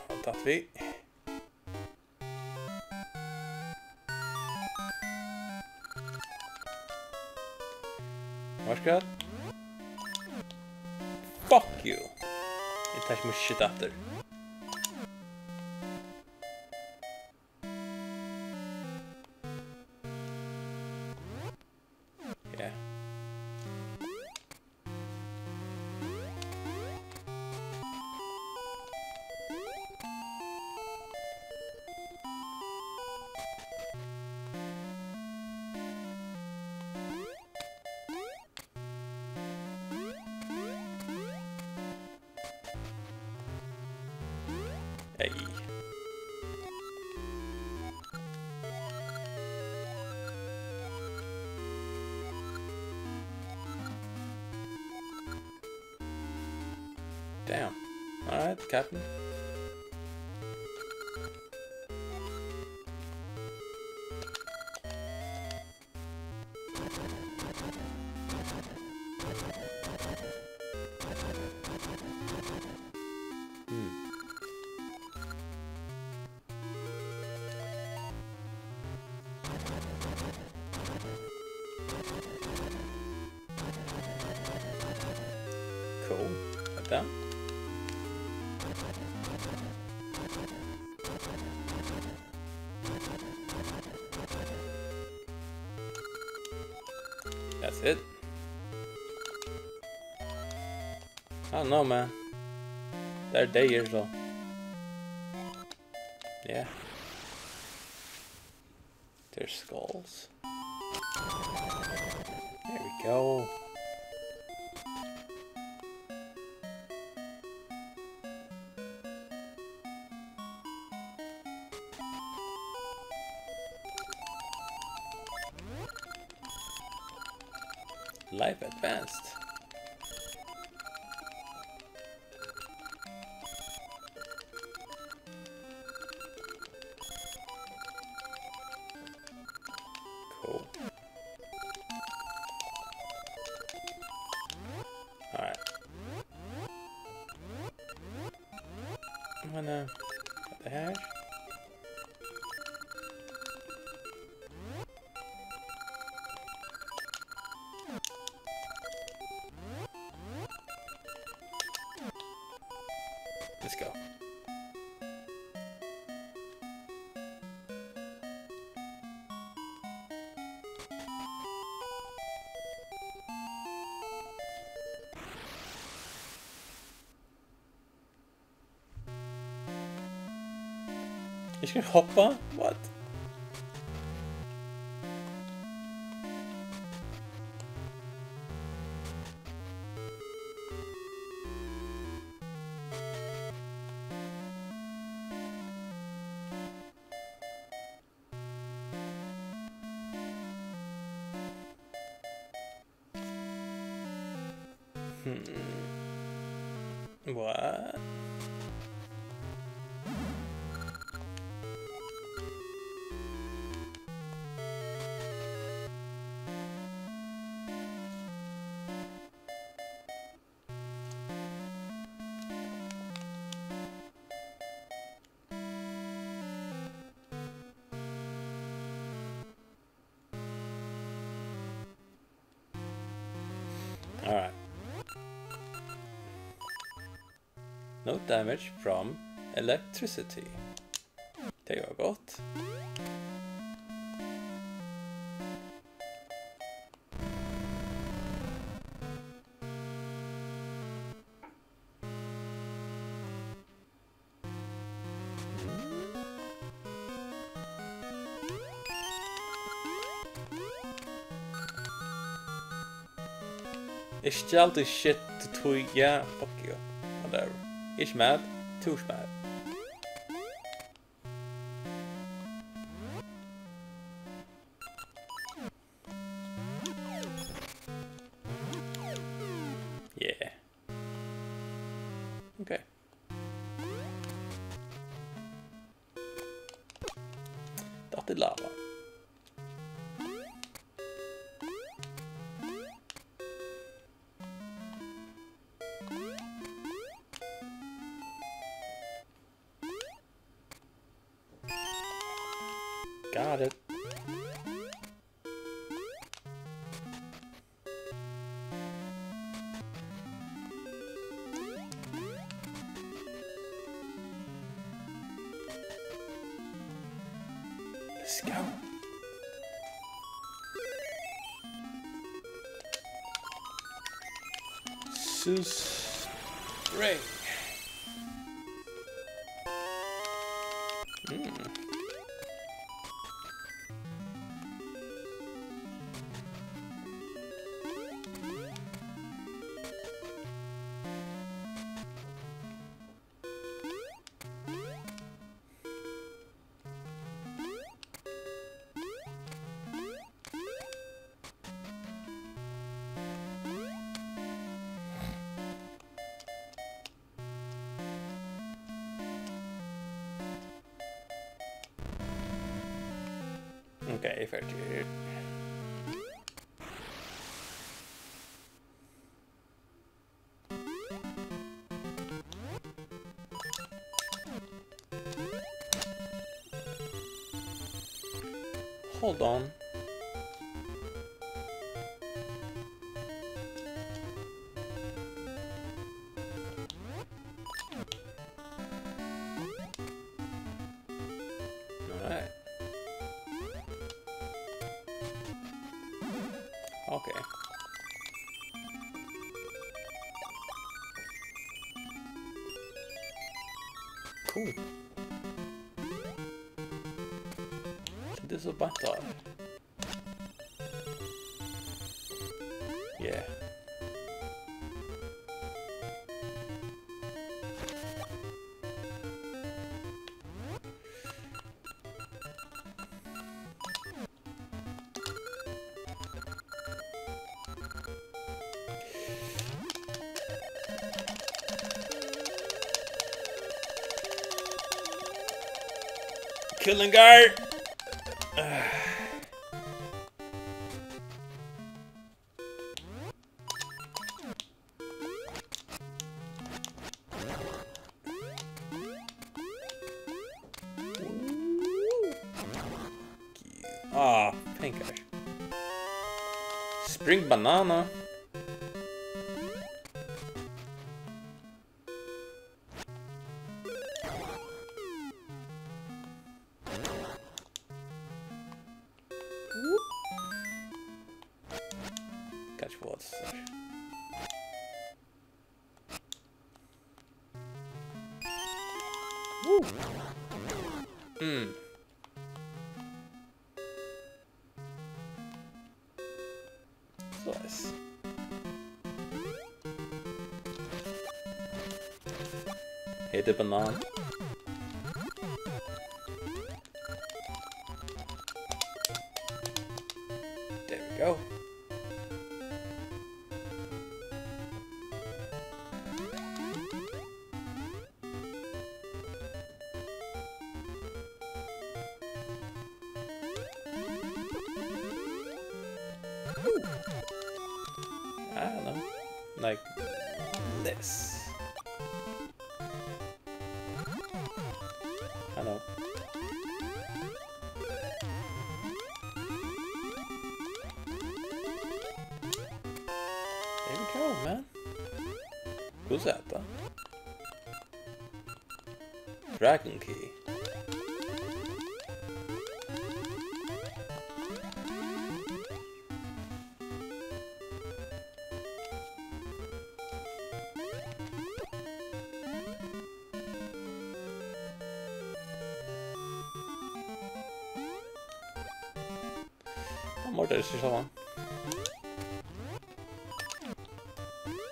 Hatta við. Veitst tú hvat? Fuck you. Eg taki mítt shit aftur. Ja. Hey. Damn. All right, Captain. Hmm. Cool. Hetta. That's it. I don't know, man. Teir eru deyðir, so. Yeah. There's skulls. There we go. Life advanced. Cool. All right. I'm gonna cut the hash. Let's go. Eg skal hoppa? What? Hmm. What? All right. No damage from electricity. Tað var gott. Eg stjal tí shit, tí, ja, fuck you. Whatever. Eg eri ikki mad, tú ert mad. Yeah. Okay. Datt í lava. Got it. Let's go. Sus. Ray. Mm. Okay, eg eri ferdigur. Hold on. All right. Okay. Cool. Hetta er so beint á. Yeah. Killingar! Ah, pengar. Spring banana. Kann ikki fáa tað so. Mm. Soleiðis. Hetta er banan. There we go. I don't know. Like this. I know. There we go, man. Who's that, though? Dragon Key. Hann mortar seg sjálvan.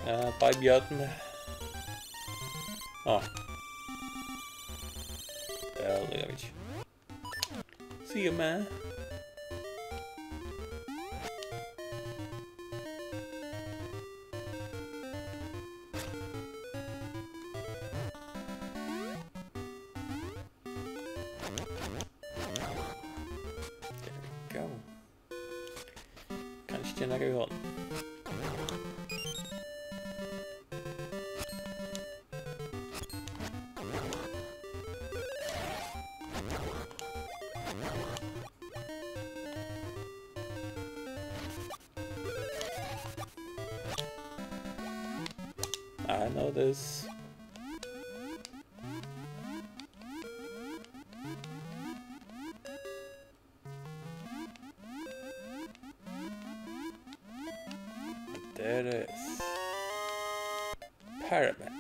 Eh, bei Bjørn. Á. Ja, tað gera vit ikki. See you, man. There we go. Kann ikki gera nakað við honum. I know this. There it is. Pyramid.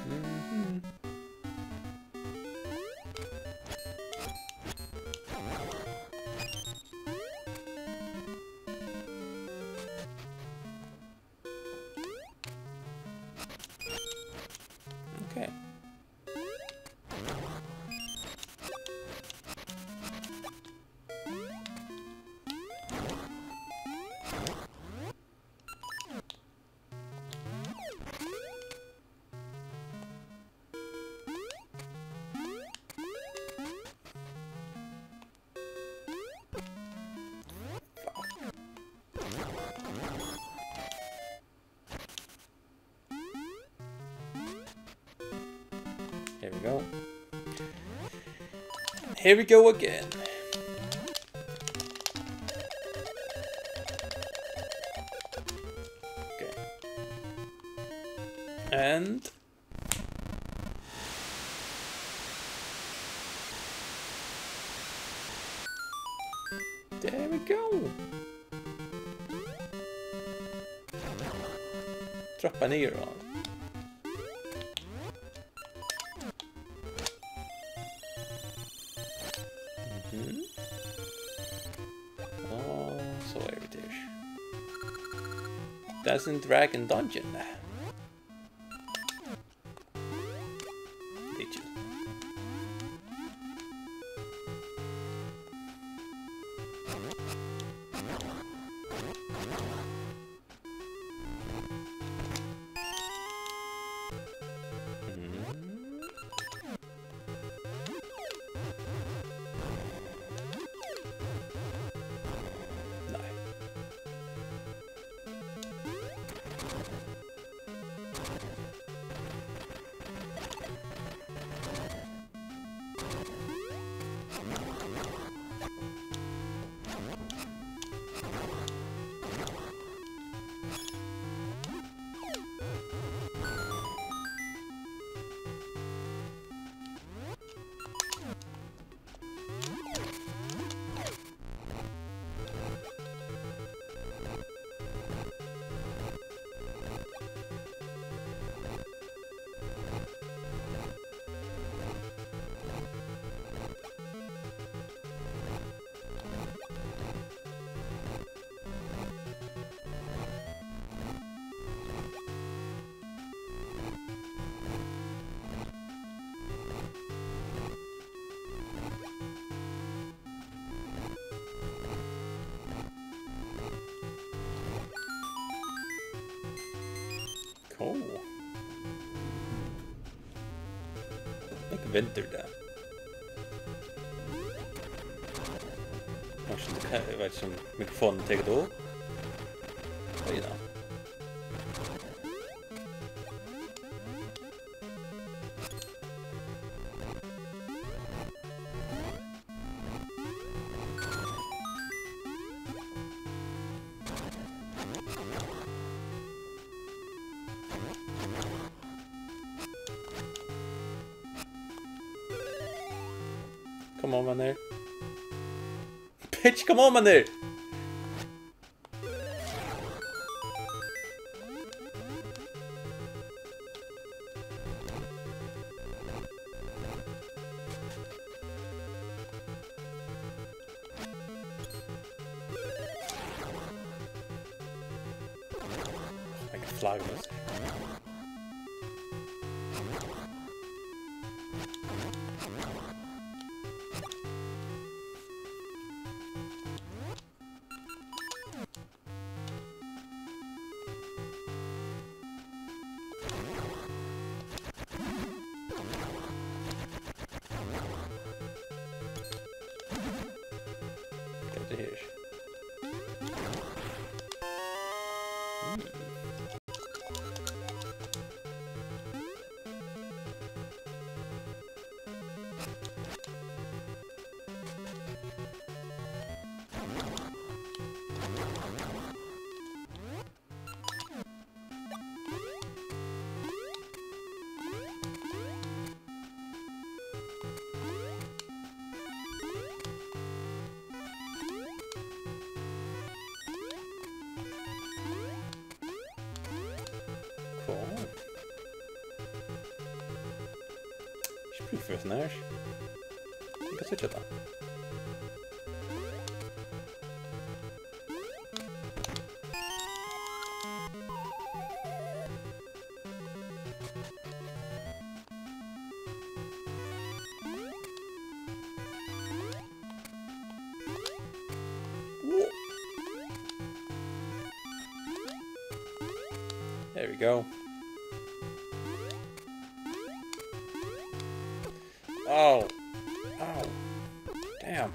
Mhm. Okay. Here we go. Here we go again. And there we go. Droppa niður á hann. Mhm. Og so eru vit her. Dancing Dragon Dungeon. Lykil. Mhm. Nei. Cool. Nógv vindur í dag. Kanska tað kann, eg veit ikki um mikrofonin tekur tað upp. Oj, ja. Come on, man there. Bitch, come on, man there. Like a flag of us. Hvat er her? Mm. Cool. Ikki brúk fyri hesum her. Eg kann síggja tað. There we go. Oh. Ow. Damn.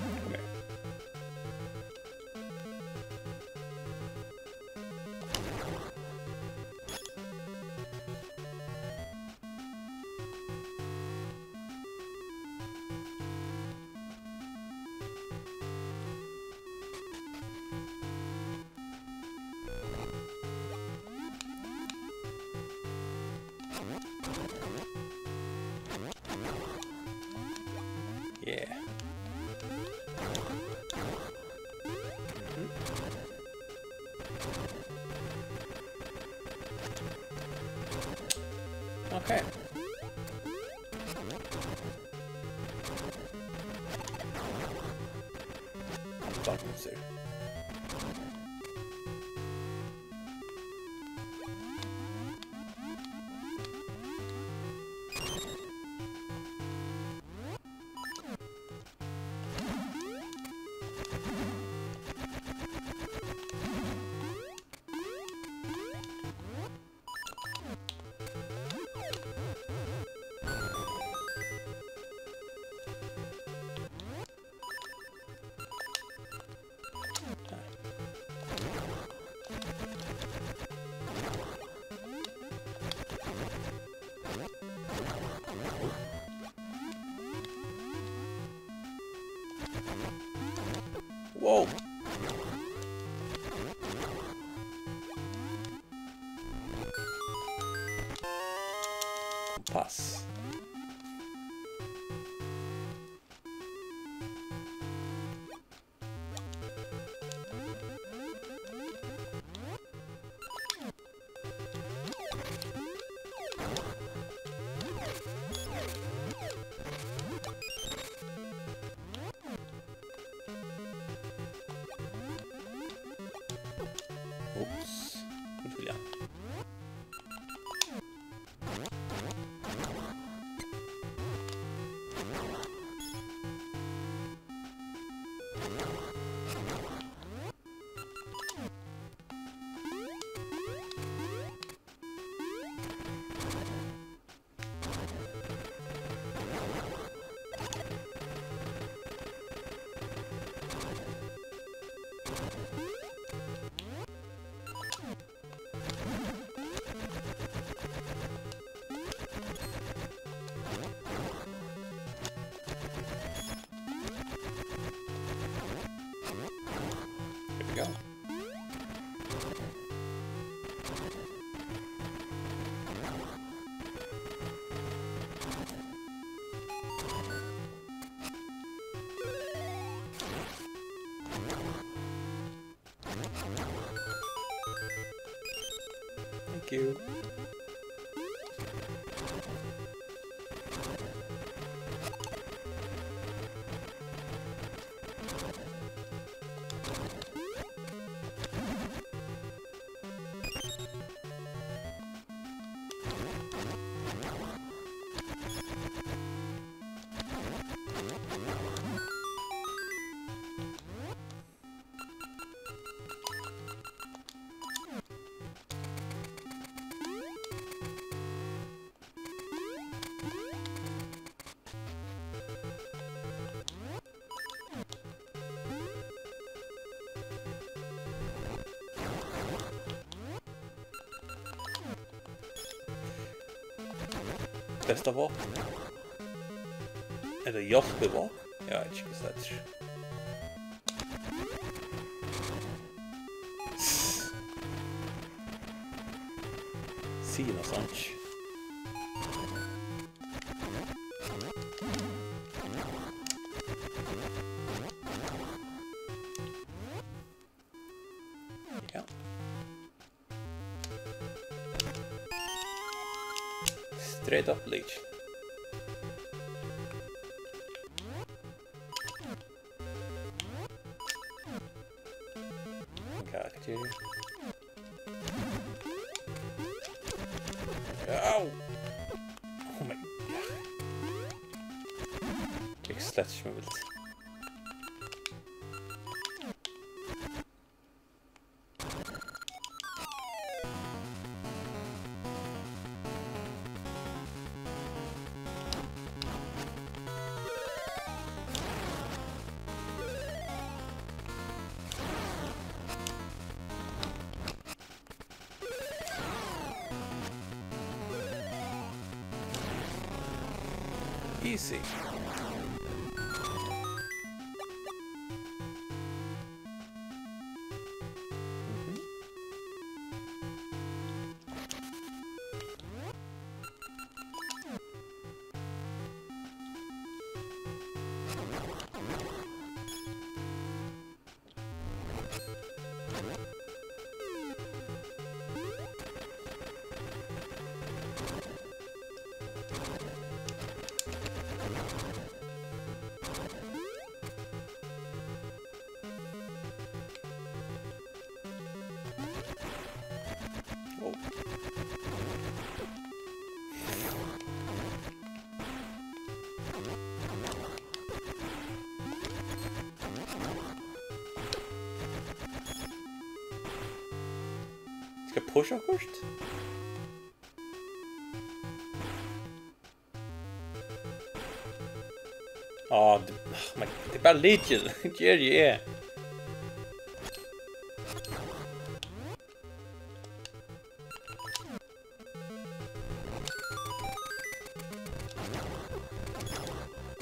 Come here. Okay. Hann er klart, hon sigur. Wow. Pass. Ups. Unnskyld, ja. Here we go. Thank you. Besta vápn. Er tað hjálpivápn? Eg veit ikki, hvussu tað eitur. Sig nú, Sonic. Ja. Straight up Leech. Karakter. Au! Oh my god. Eg slett ikki meg vilt. Easy. Skal eg pusha okkurt? Á, d-, men tað er bara lykil. Geri eg.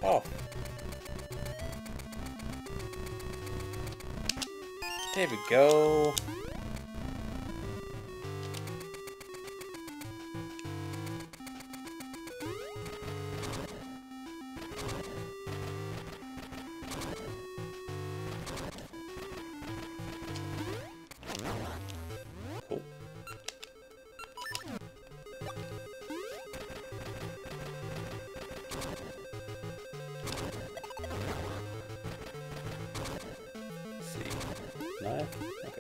Off. There we go. Cool. See. Nei? Ok.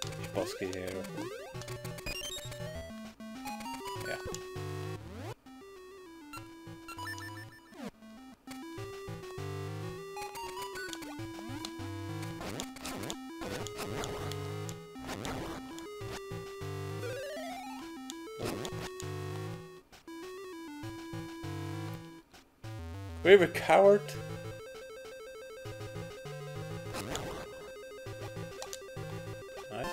Ikki páskir her. Ja. We're a coward. Nei. Nei.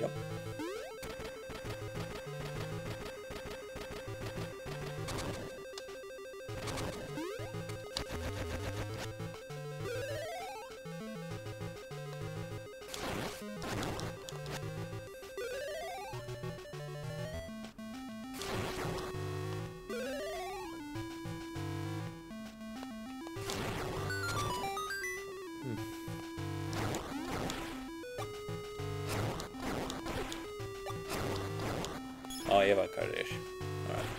Japp. Á, eg veit hvar tað er. Alright.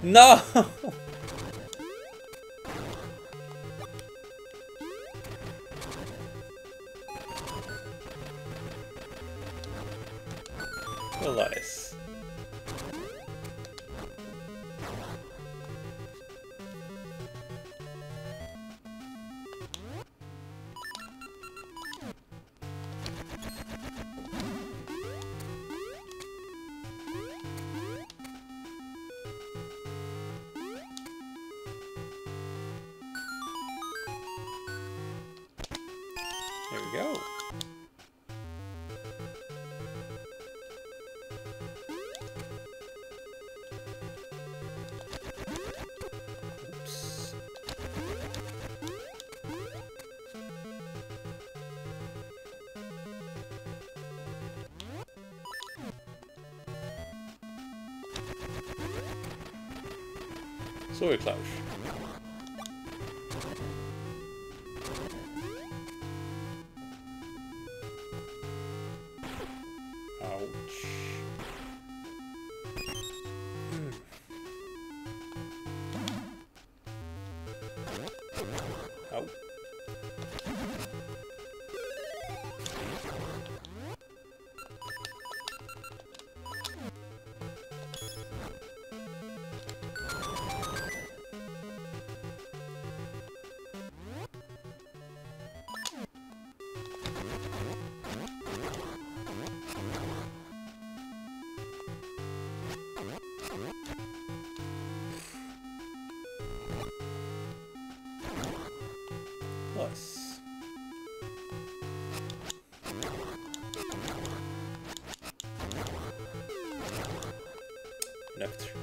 No! Nice. There we go. Oops. So er eg klárur. Ouch. Mm. Au. Plus. Nøktur.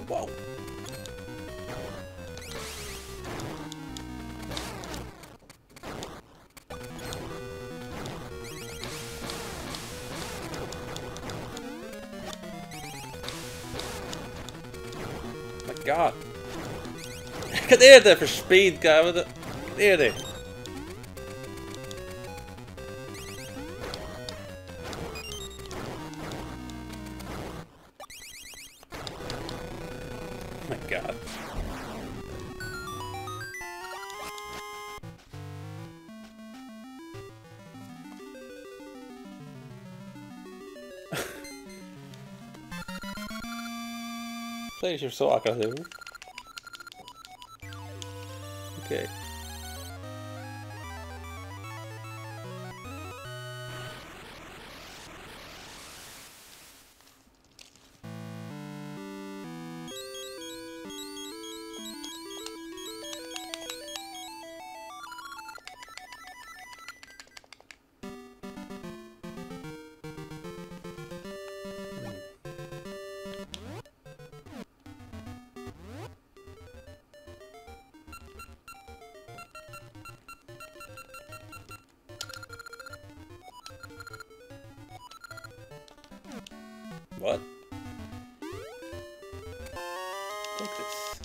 Wow. My God. Hvat er tað fyri speed, guy? Hvat er, hvat er tað? My God. Tað er ikki so akkurát nú. Okay. What? Take this.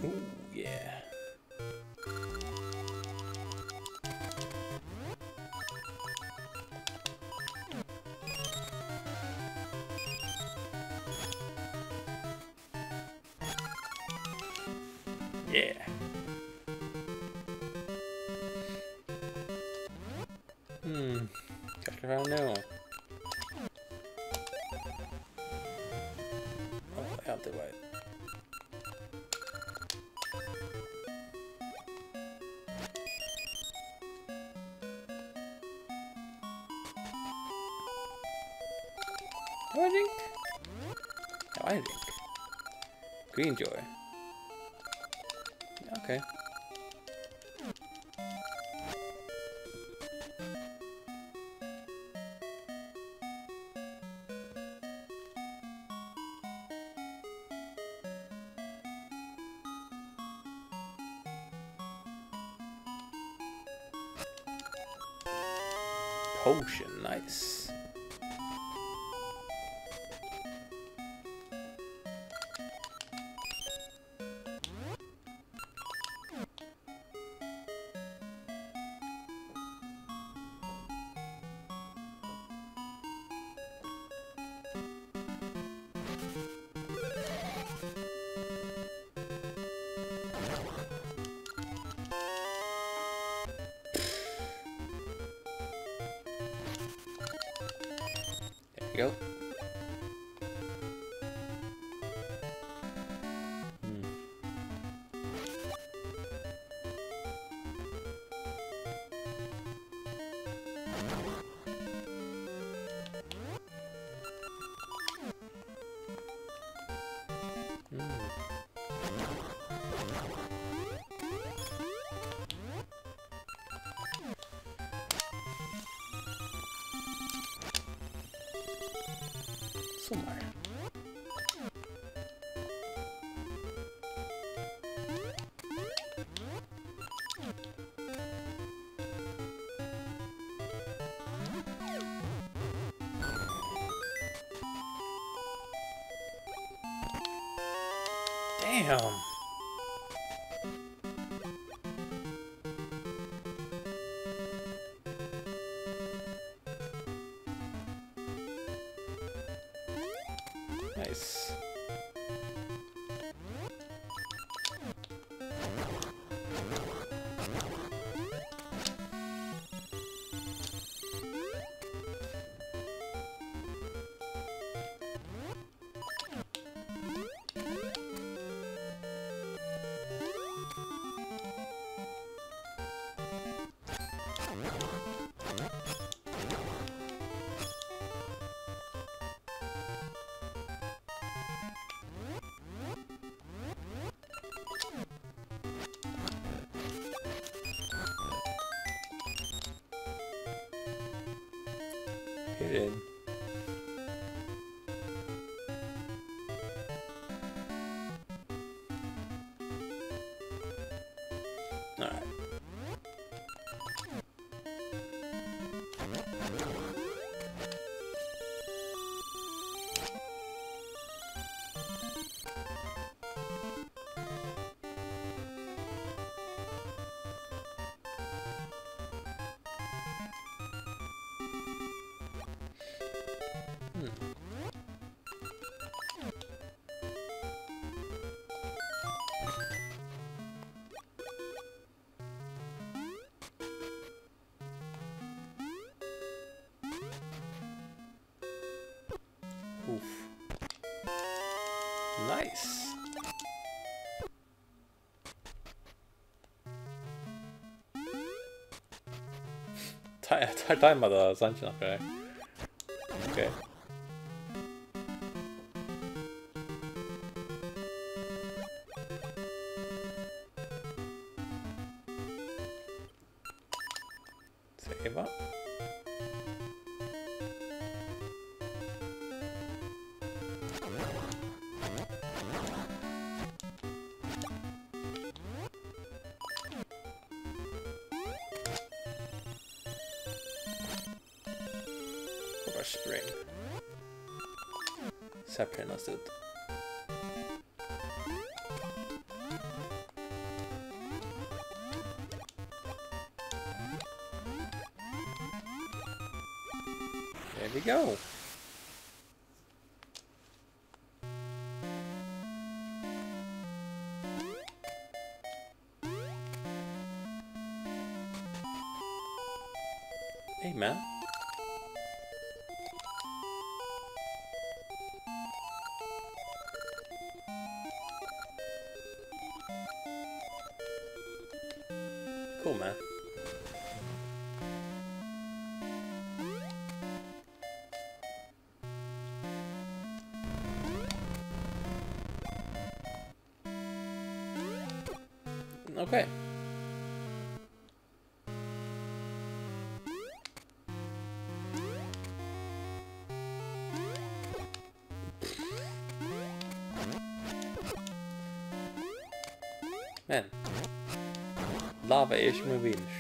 Ooh, yeah. Yeah. Hmm. Hvat skal eg fara nú? Áh, eg haldi, eg veit. Tað var ringt. Tað var ein ring. Green Joy. Ja, okay. Potion, nice. Jú. Mm. Mm. Summar. Damn. Nice. Her inn. Nei. Hmm. Uff. Nice. Teir, teir timear tað sangin okkara. Ok. Save. Og bara spring. Sær pænast út. There we go. Amen. Cool, man. Okay. Men lava er ikki mín vinur.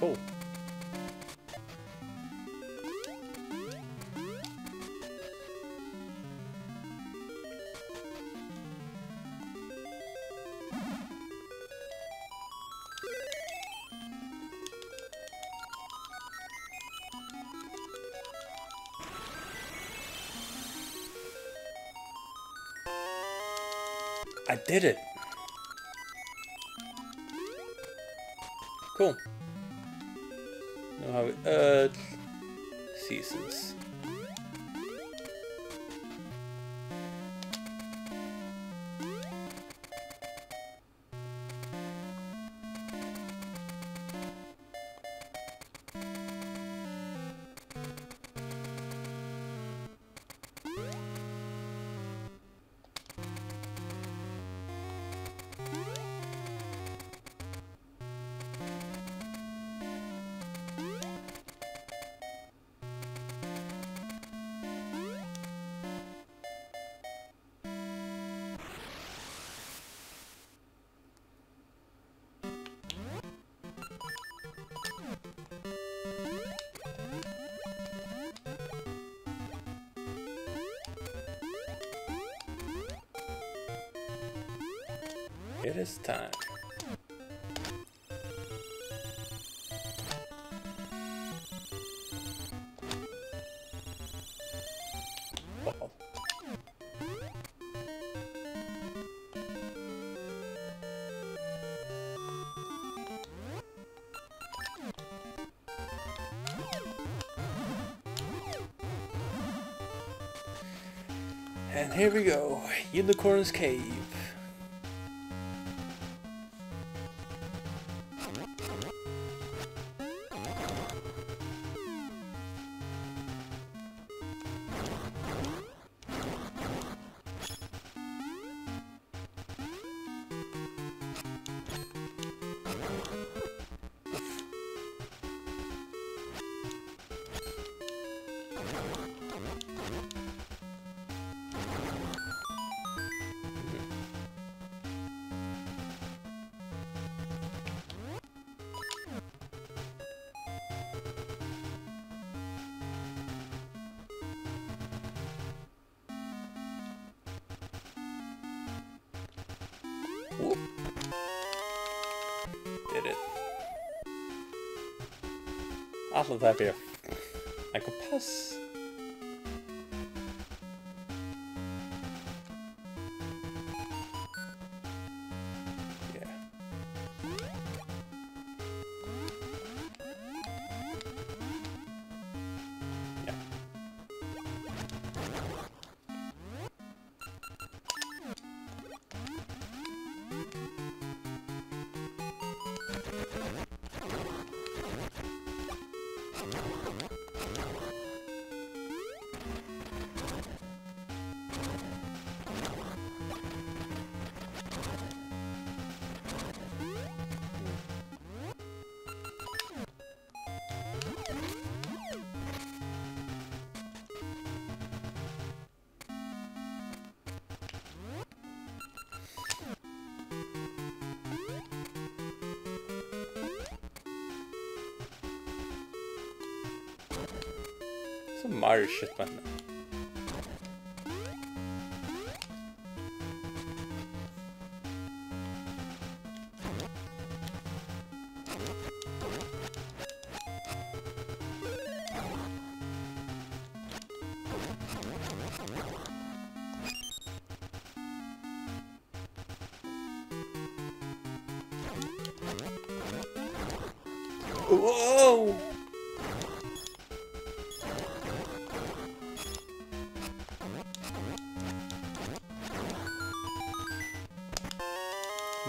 Oh. I did it. Cool. Nú hava vit øll seasons. It is time. Uh-oh. And here we go, Unicorn's Cave. Whoop. Did it. Alt tað fyri ein kompass. Yeah. Ja. So meir shit, men. Wow!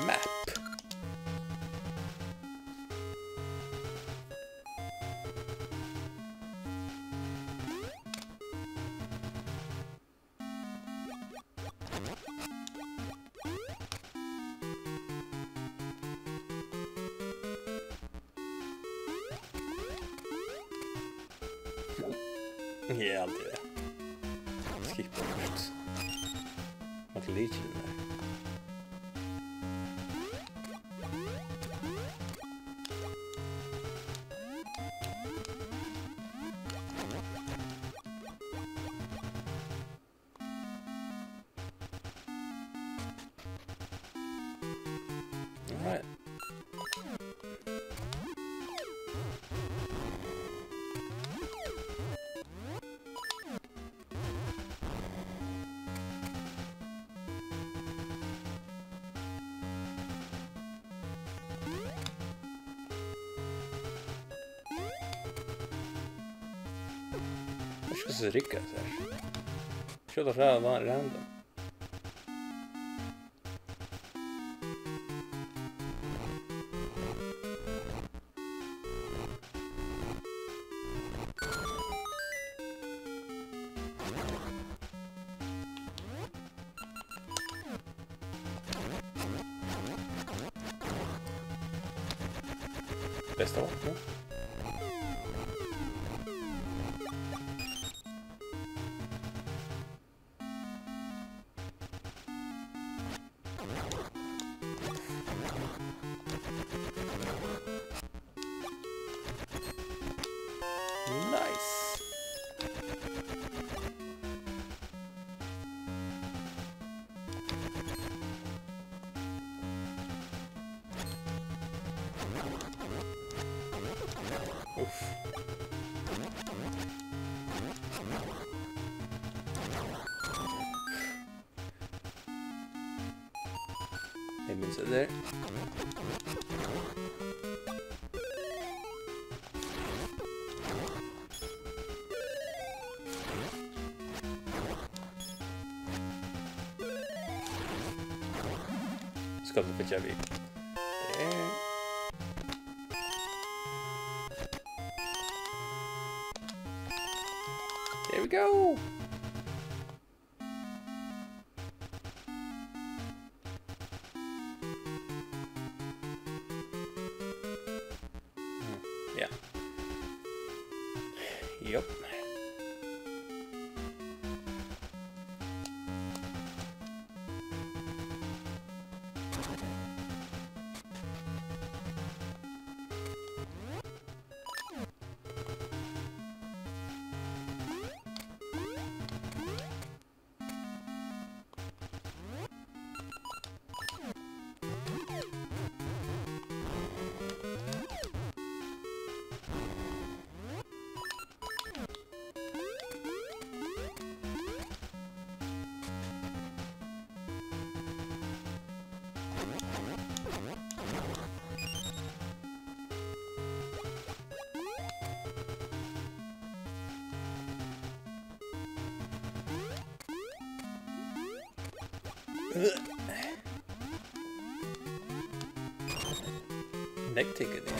Map. Ja, alt er skippa burt. Hvat er lykilin har? Hvussu riggar tað sær? Skjóta frá random. Besta vopnið. Nice. Uff. Eg minnist tað har. Skal tú fylgja við? There we go! Mm, ja. Jopp. Nógv ting í tí.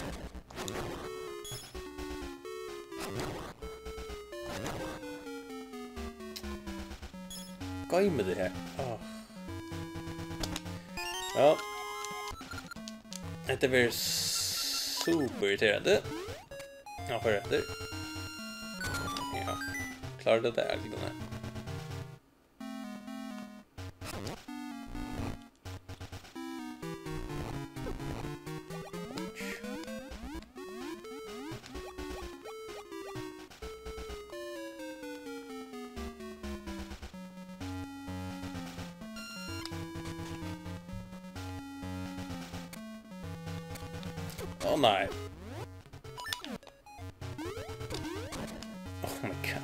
Goymið tað her. Áh. Ja. Hetta verður super irriterandi. Ja, far eftir. Ja. Klárar tú tað, Algidone? Ó nei. Oh my god.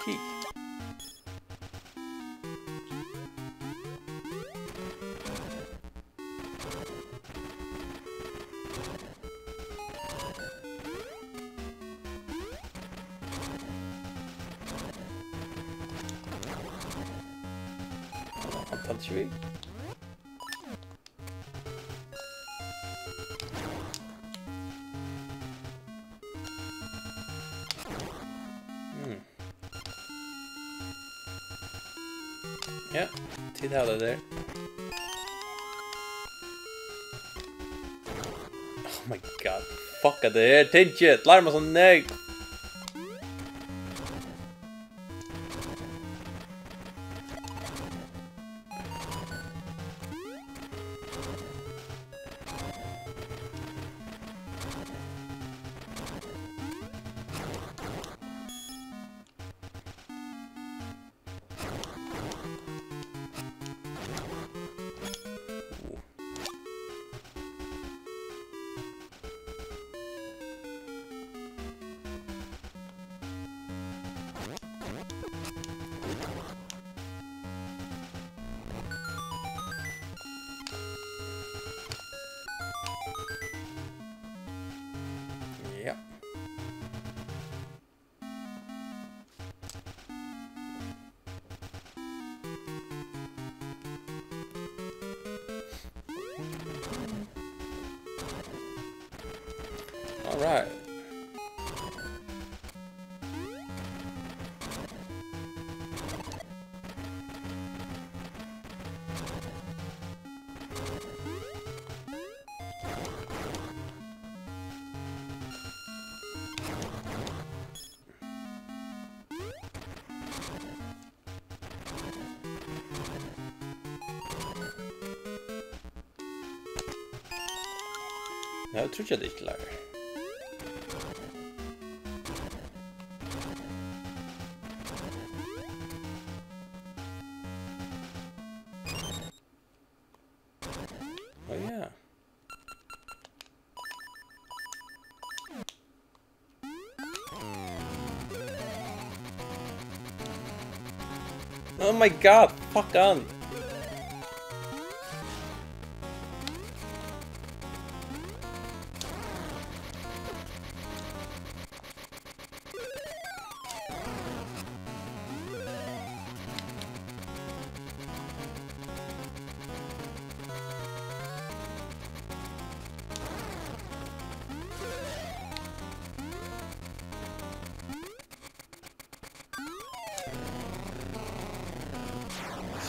Okay. Hann tók ikki við. Mm. Ja, tit hava tað har. Oh my god. Fuck, at tað her tingið larmar so nógv. Alright. Ja, eg trúgvi, at tað ikki lagar. Ó, ja. Oh my god, fuck on.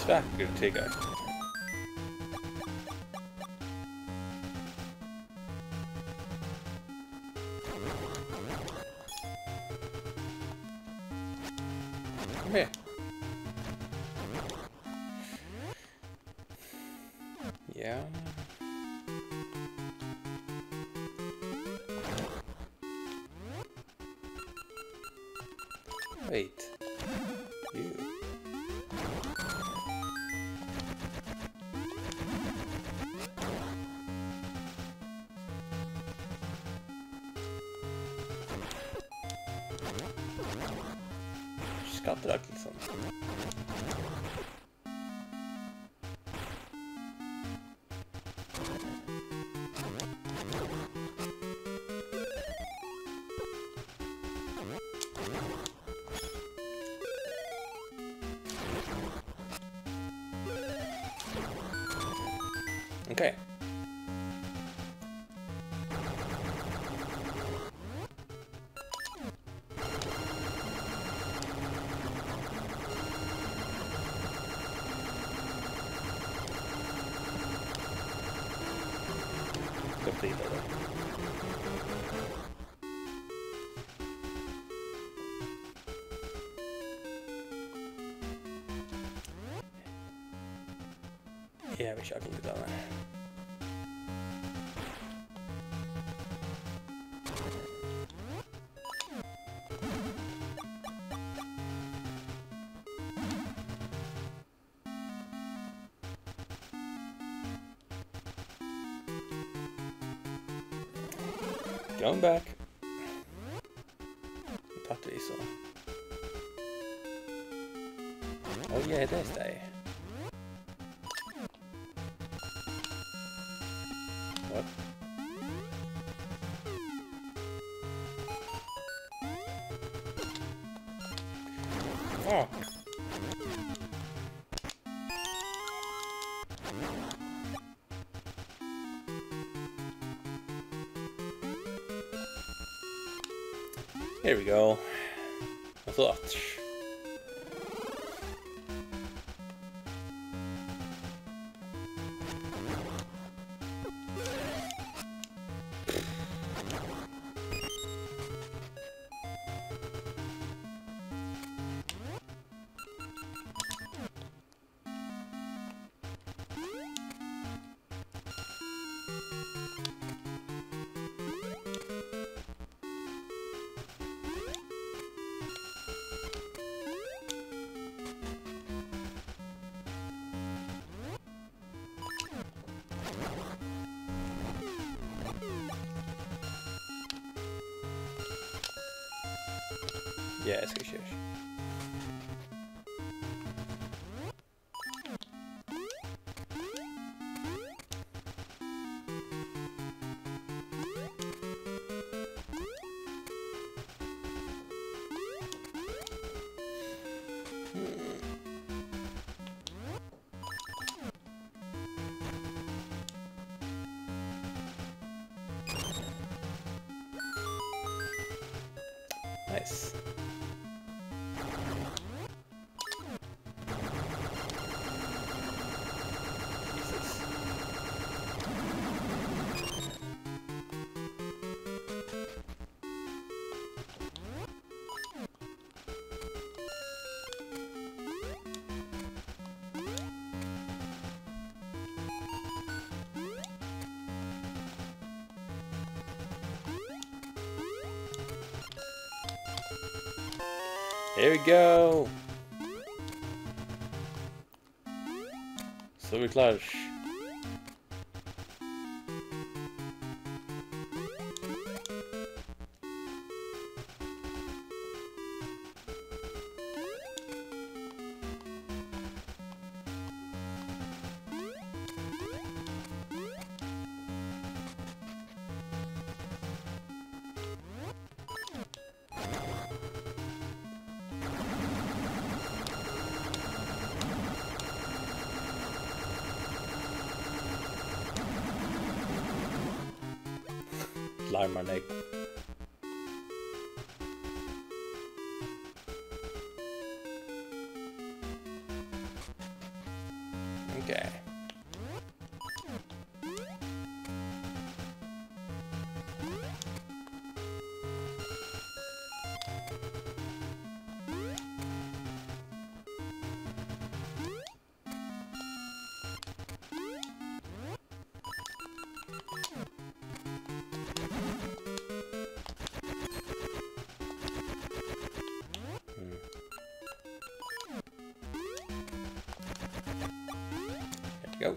Svakkur tygari. Kom her. Ja. Wait. You. Skaddur Akelsson. Okay. Skal flyta tað. Eg havi ikki altíð tað, nei. Going back. Tætt við so. Oh yeah, tað er stæði. What? Fuck. Here we go. Og so aftur. Ja, eg skal ikki her. Jesus. Here we go. So eru vit klárir. Larmar nógv. Okay. There we go.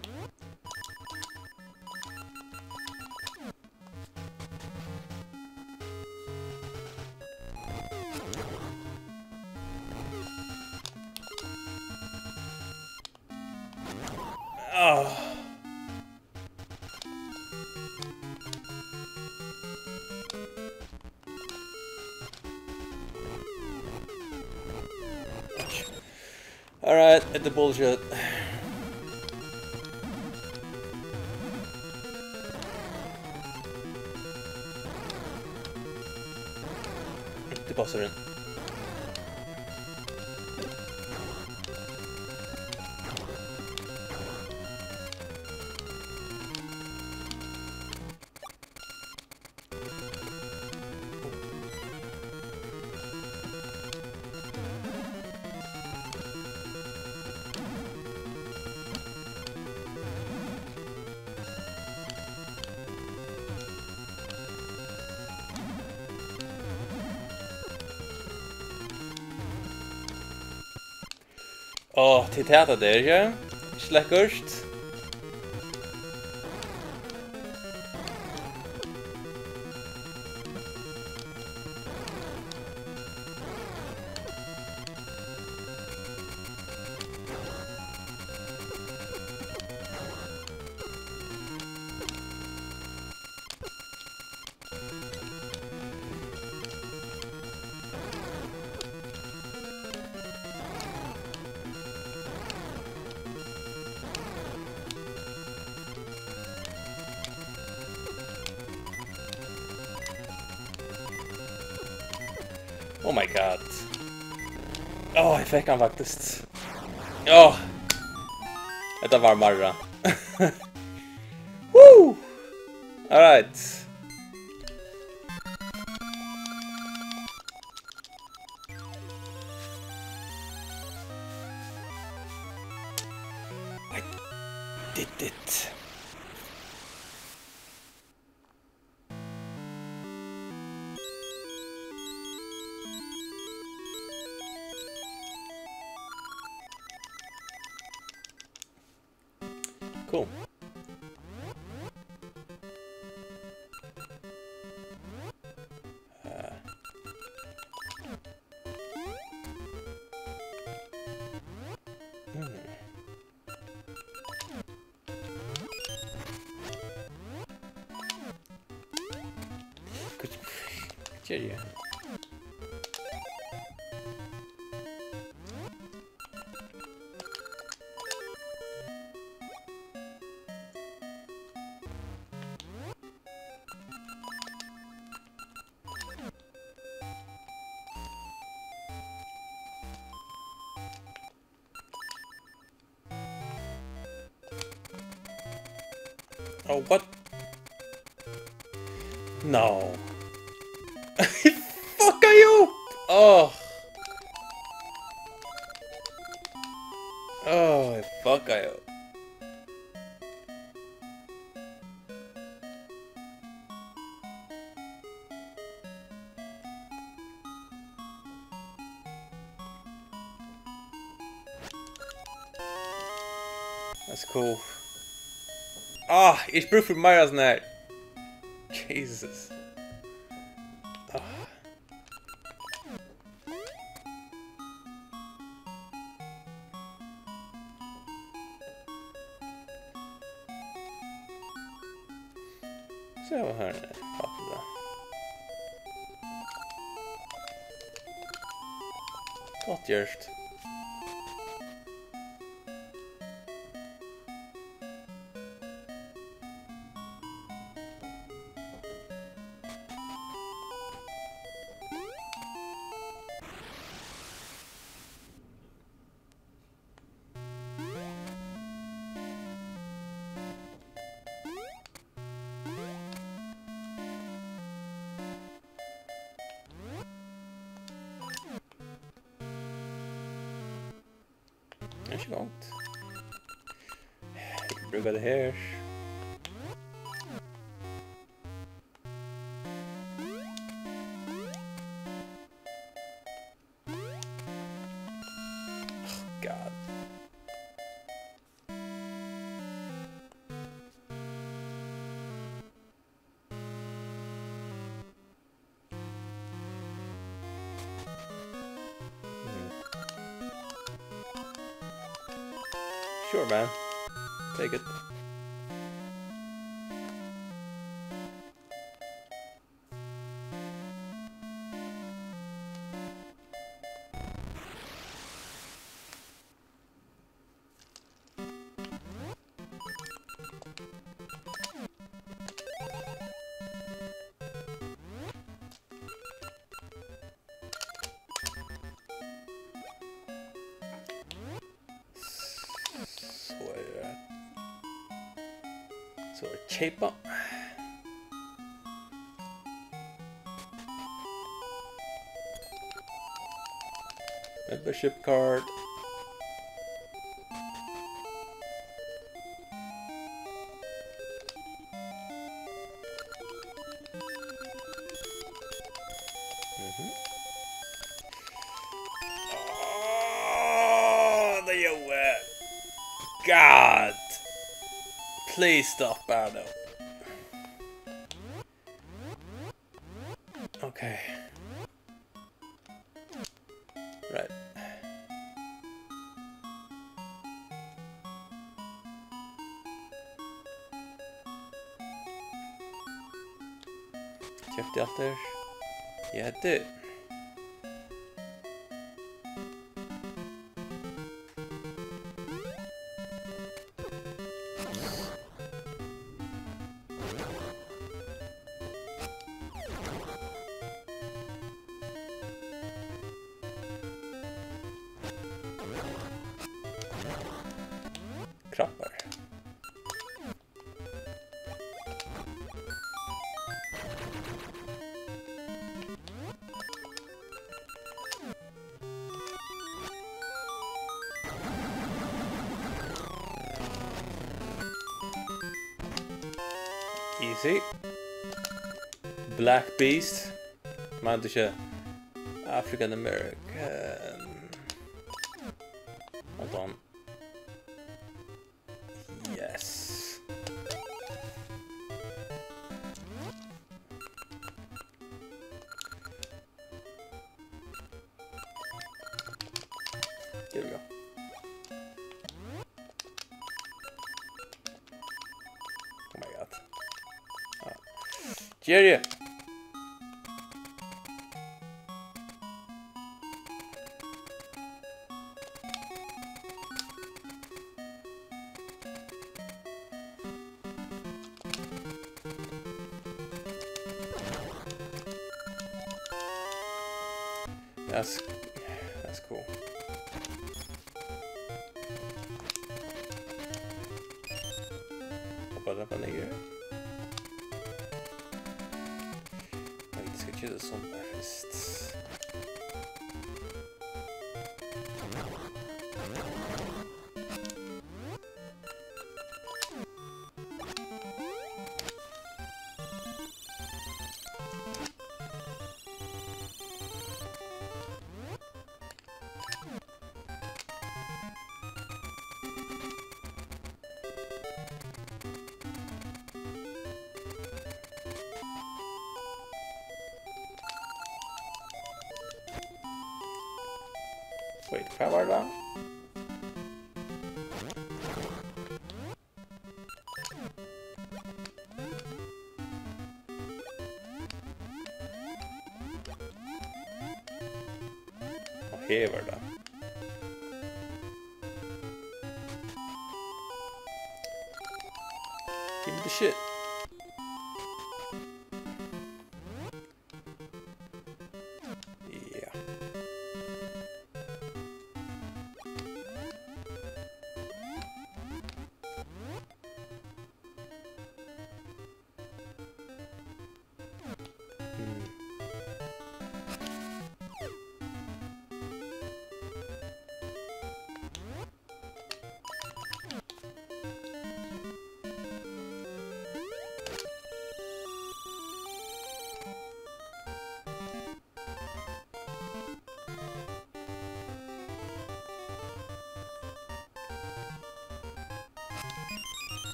Ah. All right, it's a bullshit. Tað passar inn. Áh, tað er tað, tað er, ja. Ikki lekkurt. Oh my god. Áh, eg fekk hann faktiskt. Áh. Hetta var marra. Woo! All right. I did it. Cool. Uh. Hmm. Hvat, hvat geri eg? Oh, what? No. Fuck you! Oh. Oh, fuck you. That's cool. Ah, ich prüfe mal das nicht. Jesus. Ah. So, her er det. Gott gjørt. Ikki langt. Eg kann brúka tað her. Oh, God. Mhm. Sure, man. Take it. So er, so er keypa. Membership card. Mhm. Ah, tað er jú, eh, God. Please stop, Arno. Okay. Right. Keypti alt her. Ja, tað. Krabbar. Easy. Black Beast. Man, tað er ikki African American. Hold on. Yes. There we go. Oh my God. Ah. Jerry! That's, that's cool. Hoppa upp og niður. Ikki tað sum er fyrst. Wait, hvat var tað? Og her var tað. Give me the shit. Ja. Mm.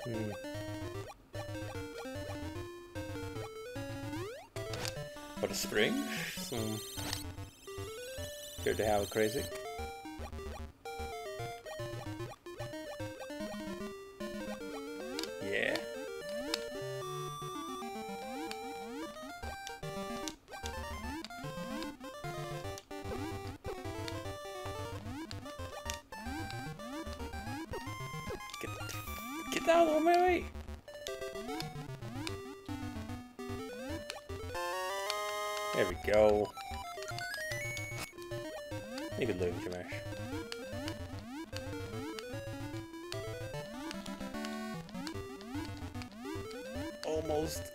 Mm. Var tað spring sum gjørdi havið crazy? Yeah. Get, get out of my way! There we go. Eg kann líva við mær. Almost.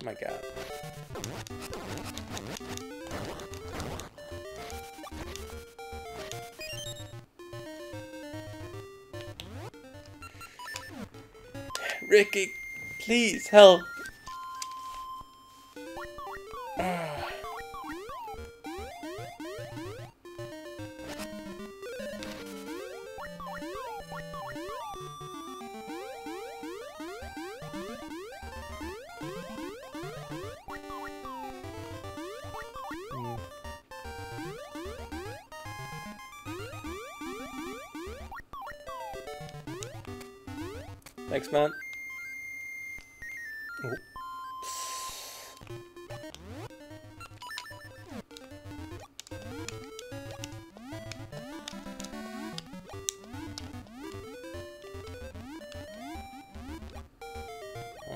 My God. Ricky, please help. Ah. Mm. Thanks, man. Oh.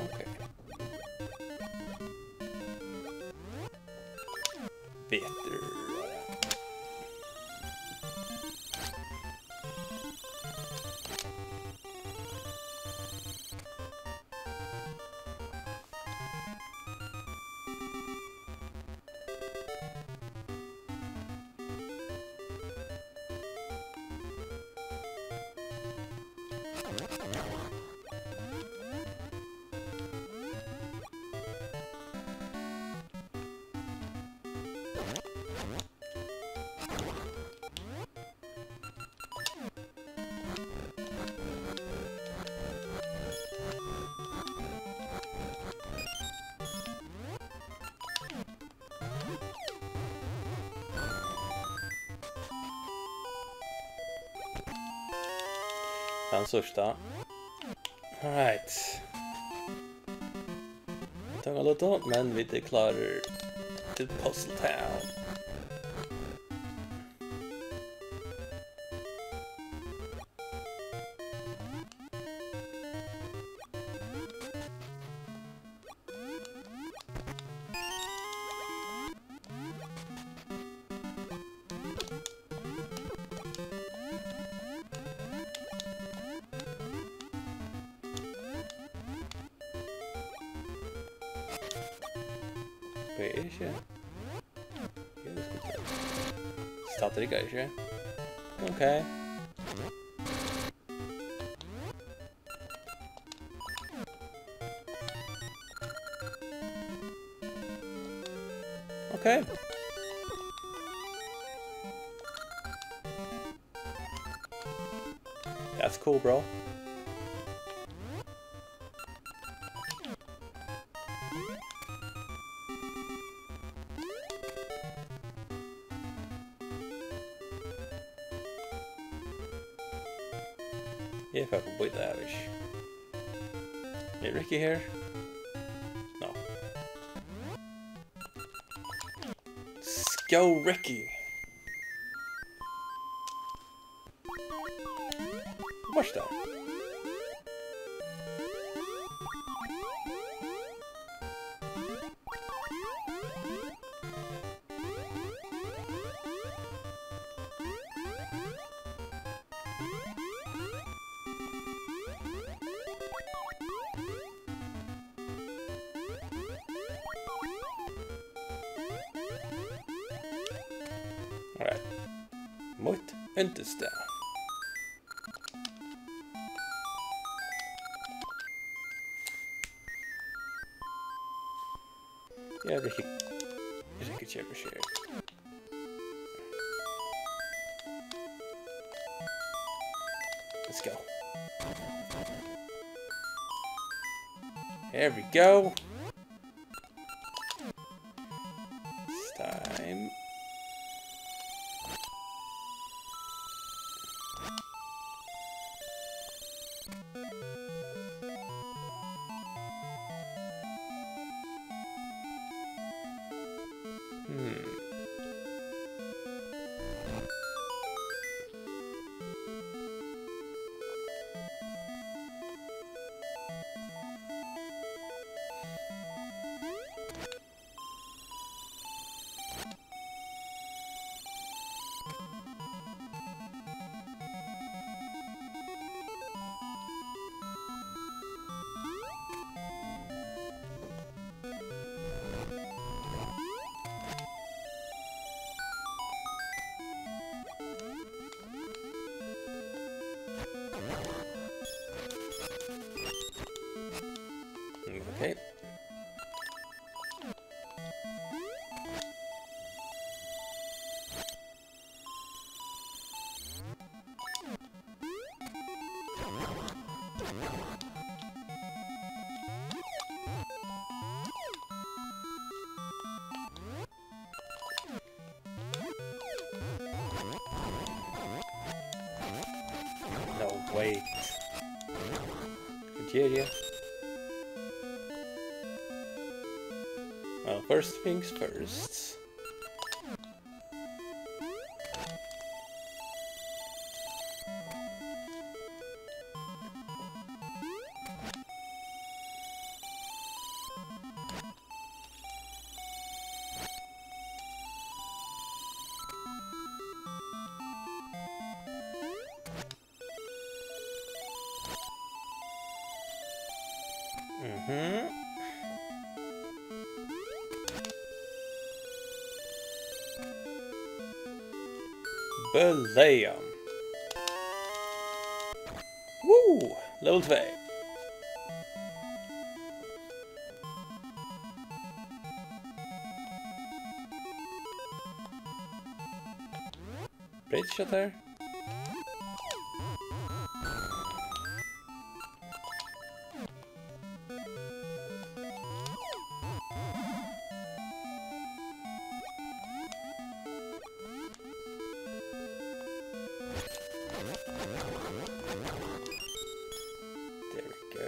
Okay. Betur. Tann síðsta. Alright. Tók ein løtu, men vit eru klárir til Puzzle Town. Hvat er ikki? Jú, vit skulu prøva. Stadig ikki. Ok. Ok. That's cool, bro. Eg fari at býta av, ikki? Er Ricky her? No. Let's go, Ricky! Watch that. Alright. Mítt yndisstað. Eg eri ikki, eg eri ikki kemur her. Let's go. Here we go. It's time. Hmm. Okay. No, wait. Hvat geri eg? Well, first things first. Mhm. Bøleia. Woo! Level tvey. Breyt ikki hatta her. There we go.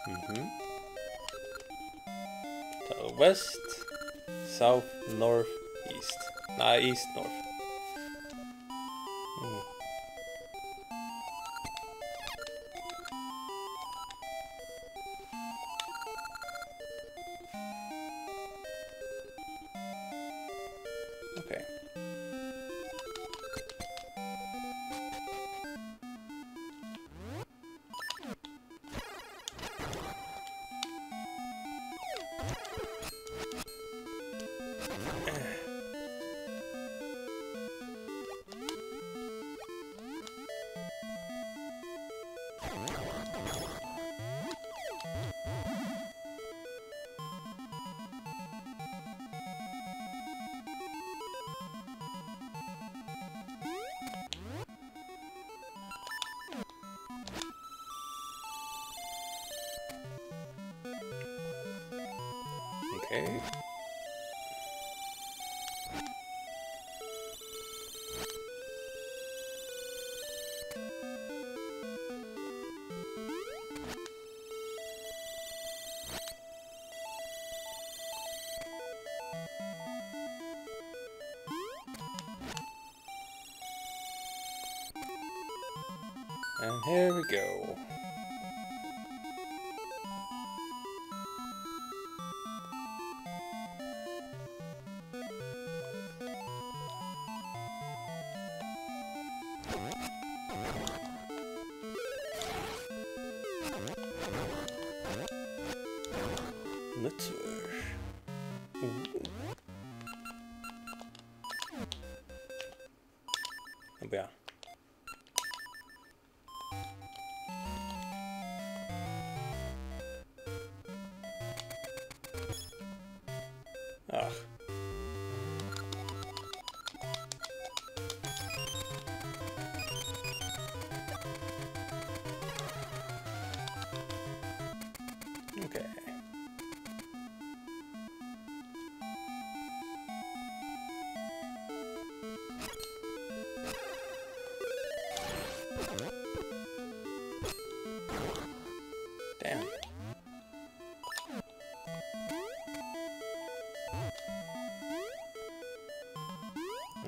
Mhm. So west, south, north, east. Nei, east, north. Mm. Okay. Okay. And here we go. Nýtt svørð. Uh. Nú bíða. Ah. Okay. Damn.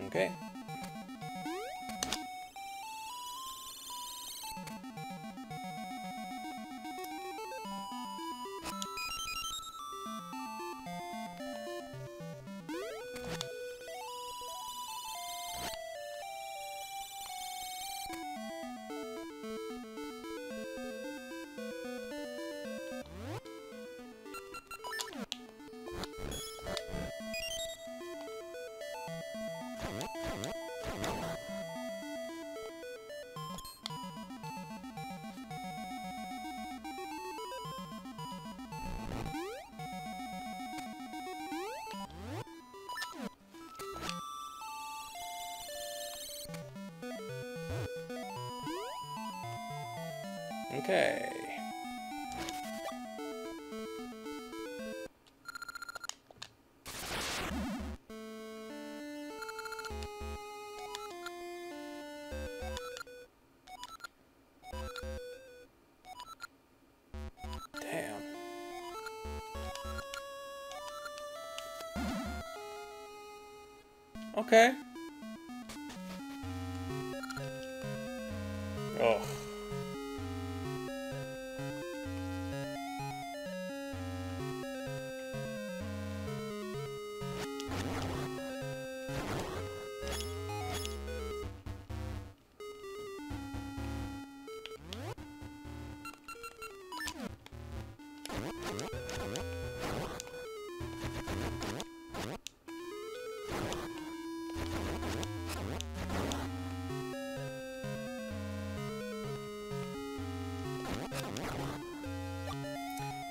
Okay. Okay. Damn. Okay. Ugh.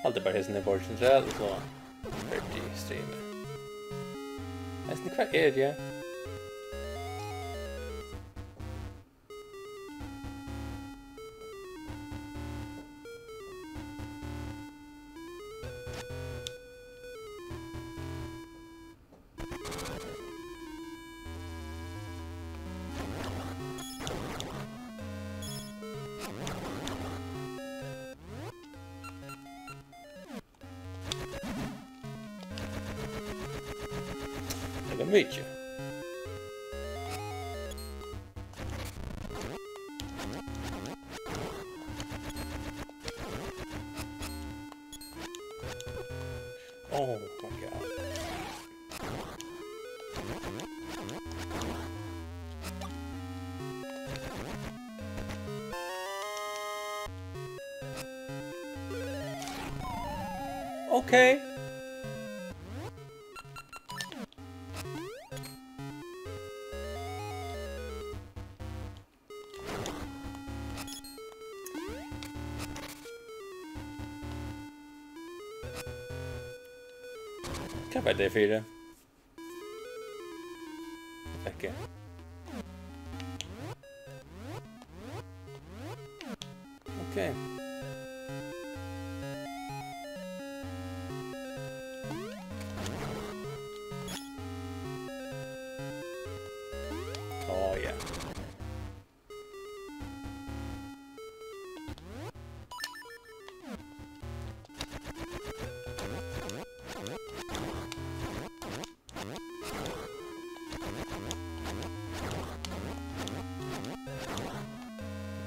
Haldi bara hesin her borgin afturat, og so ferdig streamið. Eisini, hvar eri eg? Mikið. Oh my god. Okay. Hvat var tað fyri? Fekk eg. Okay. Oh yeah.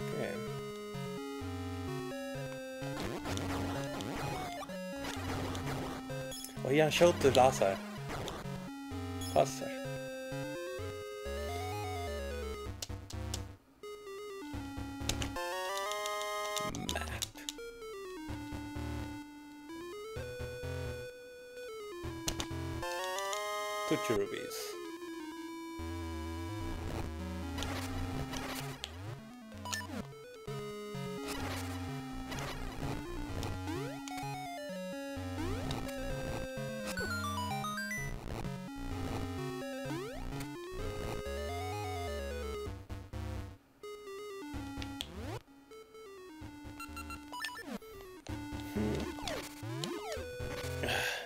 Okay. Og hann skjýtur lasar. Passar. Map. Tíggju rupees.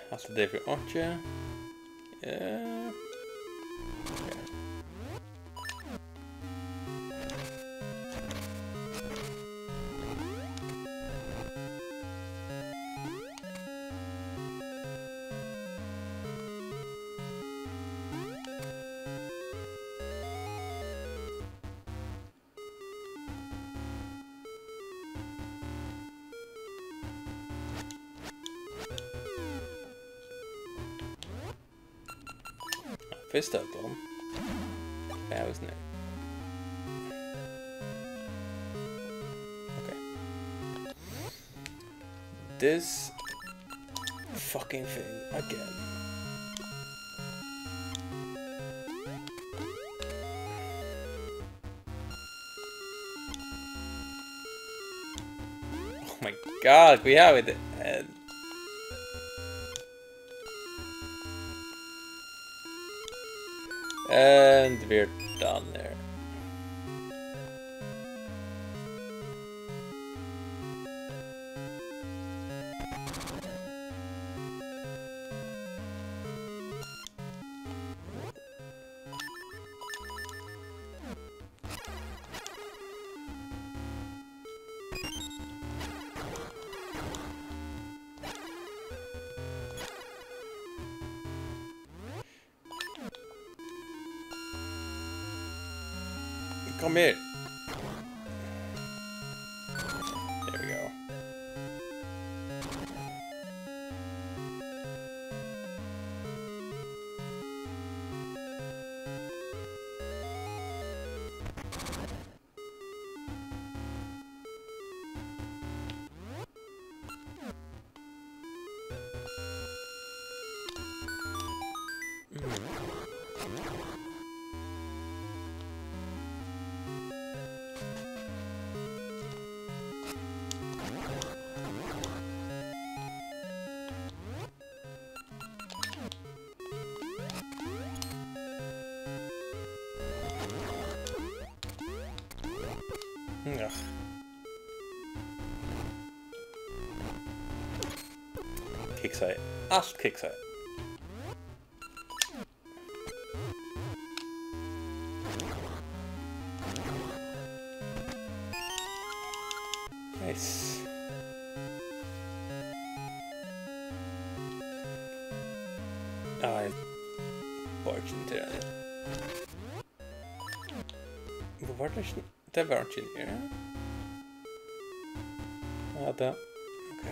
Alt tað fyri einki. Eh, ja. Fyrsta øllum. Ja, vist nei. Okay. This fucking thing again. Oh my god, we have it. And, and we're done there. Kom her. There we go. Ja. Kiksaði. Alt kiksaði. Nice. Ai, Origin til hann. Hvar var tað ikki? Tað var ikki her. Ja, tað. Ok.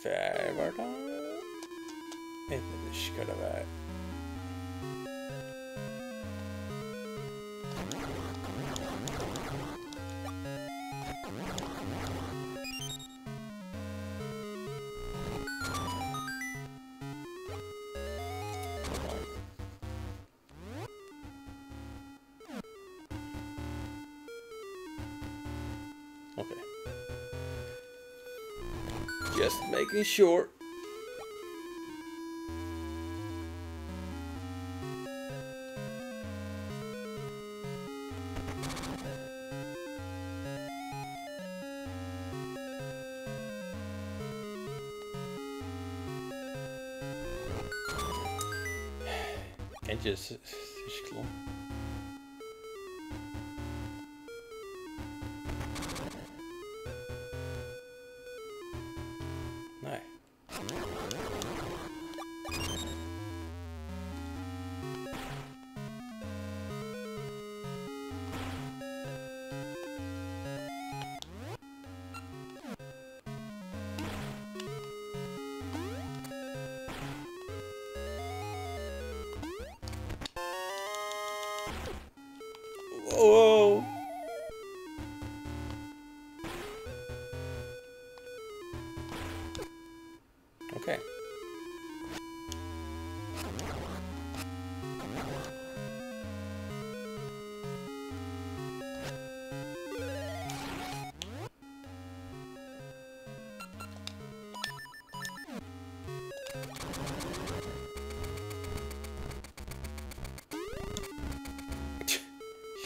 Hvar var tað? Eg veit ikki, hvar tað var. Okay. Just making sure. Kann ikki s-, s-, sirkla. Nei. Wow. Okay.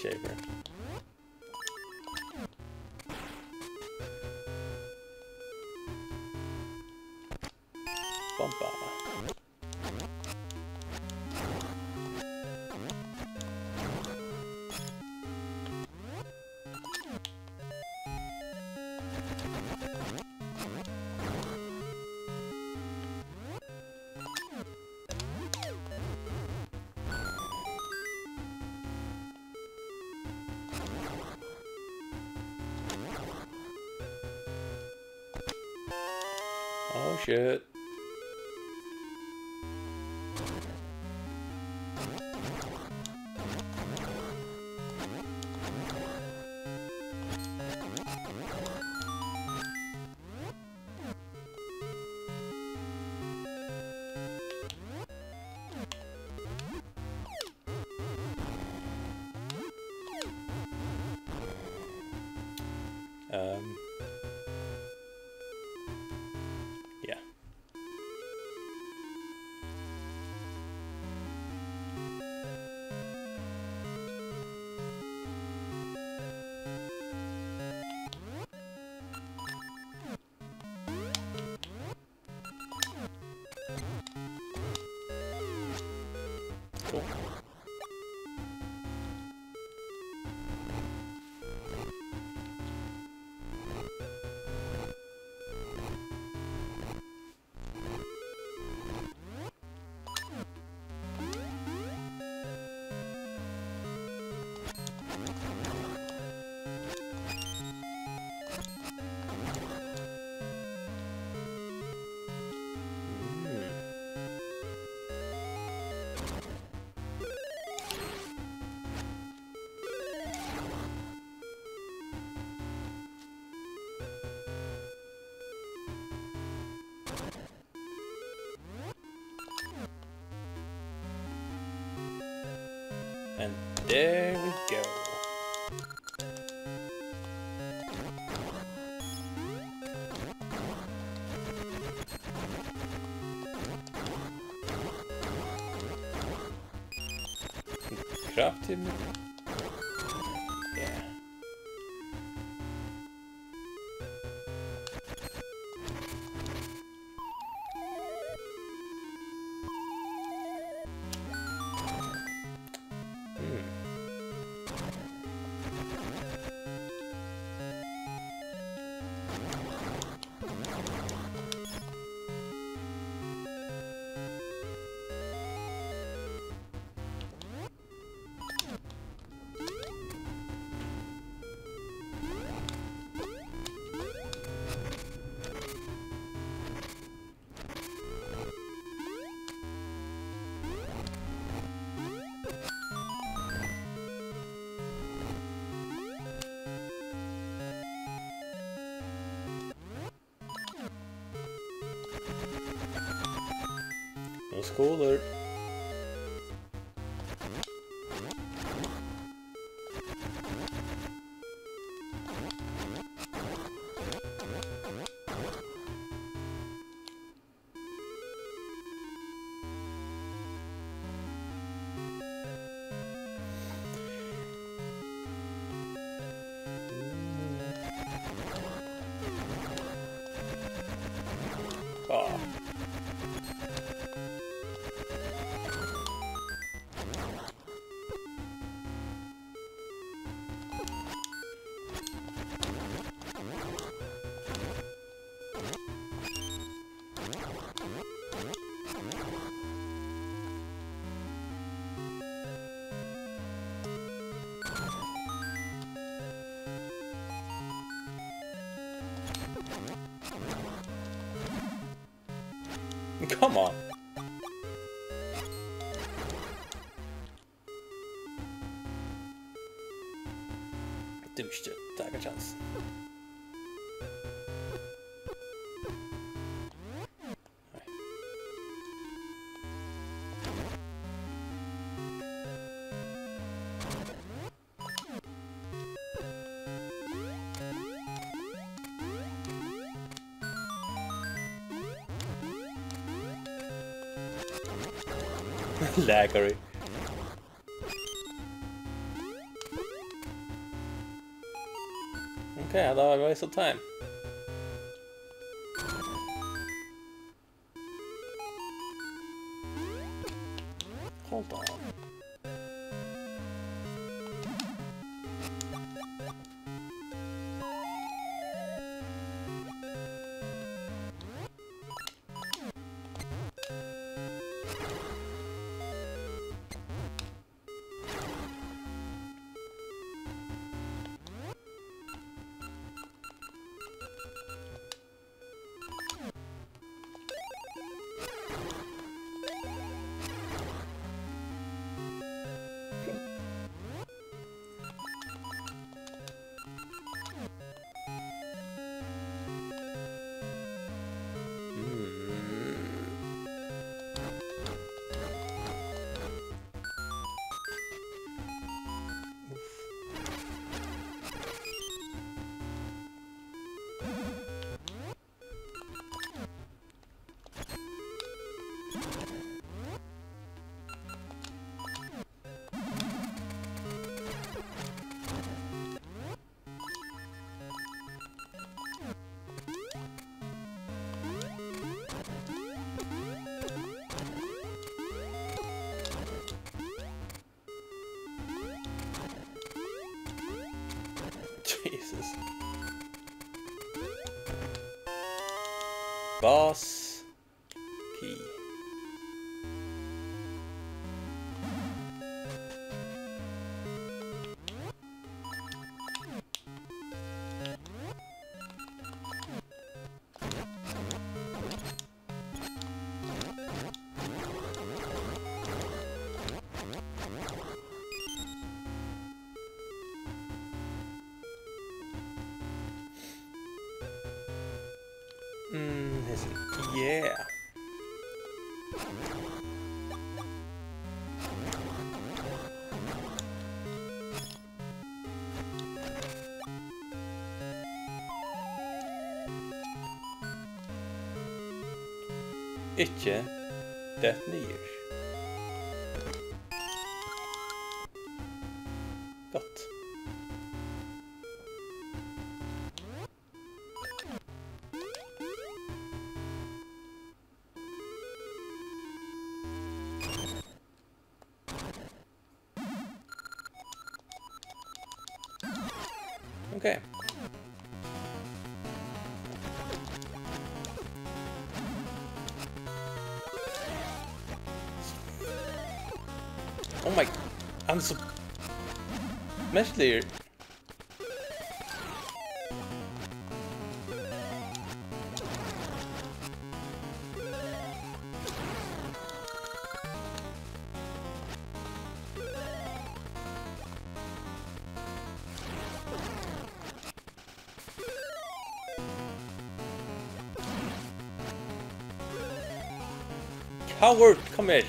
Shaver. Bomba. Oh shit. Ehm. Ja. Cool. And there we go. Drop til meg. Ja. Hmm. Nú skulu. Ah. Come on. Dúrst, taka kjansin. Lækari. Okay, that was a waste of time. Hold on. Jesus. Boss key. Mm, hesin. Yeah. Ikki dett niður. What? Okay. Oh my, hann er so merkiligur. Coward, kom her.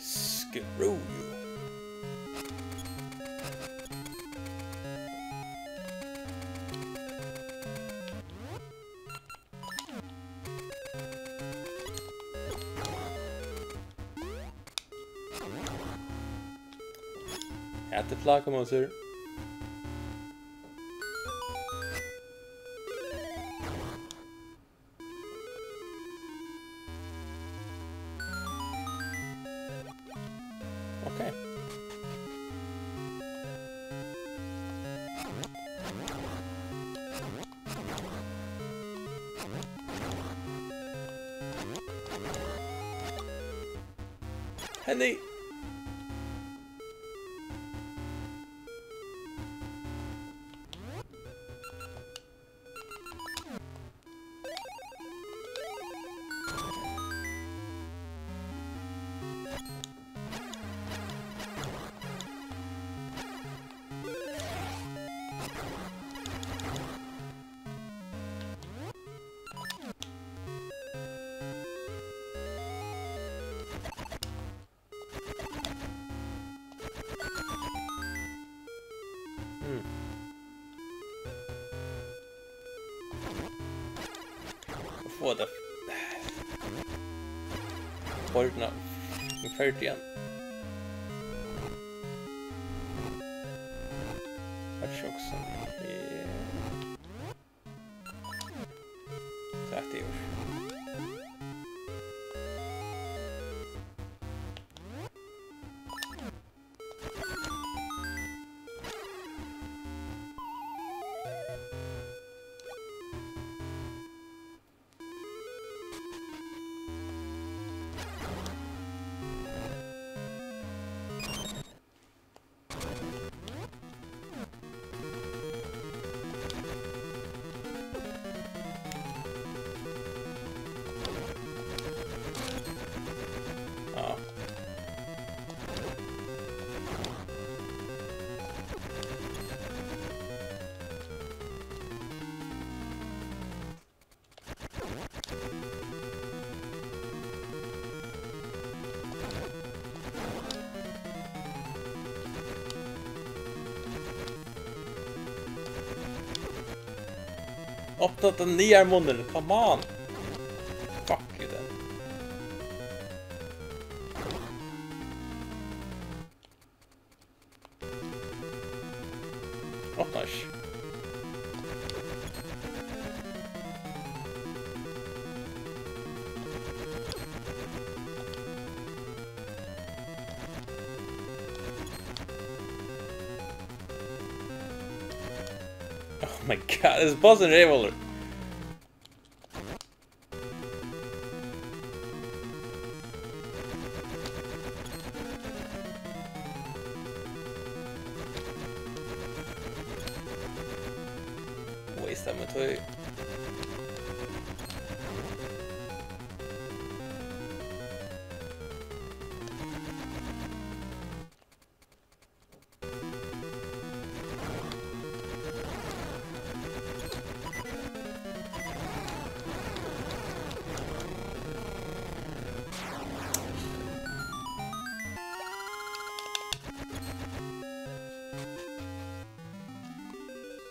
Screw you. Hetta er flakumósur. Okay. Henni. Hmm. At fáa tað ordnað, ferdigan. Hatta er ikki okkum. Tað er yvir. Ja. Opna den niðaru munnin, come on! Fuck you then. Opnar ikki. Oh my god, this boss in Revolver. Hey.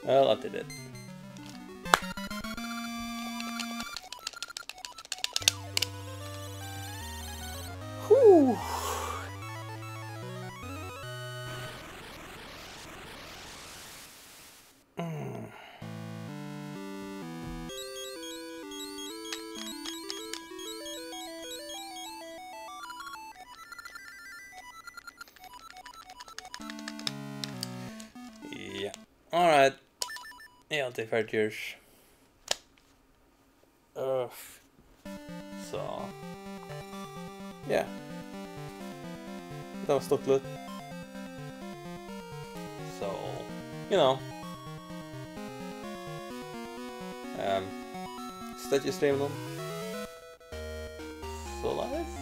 Well, I did it. Whew. Mm. Ja. Alright. Eg haldi eg ferdigur. Øff. So. Ja. Tað var stuttligt. So, you know. Ehm, støttið streaminum. Soleiðis.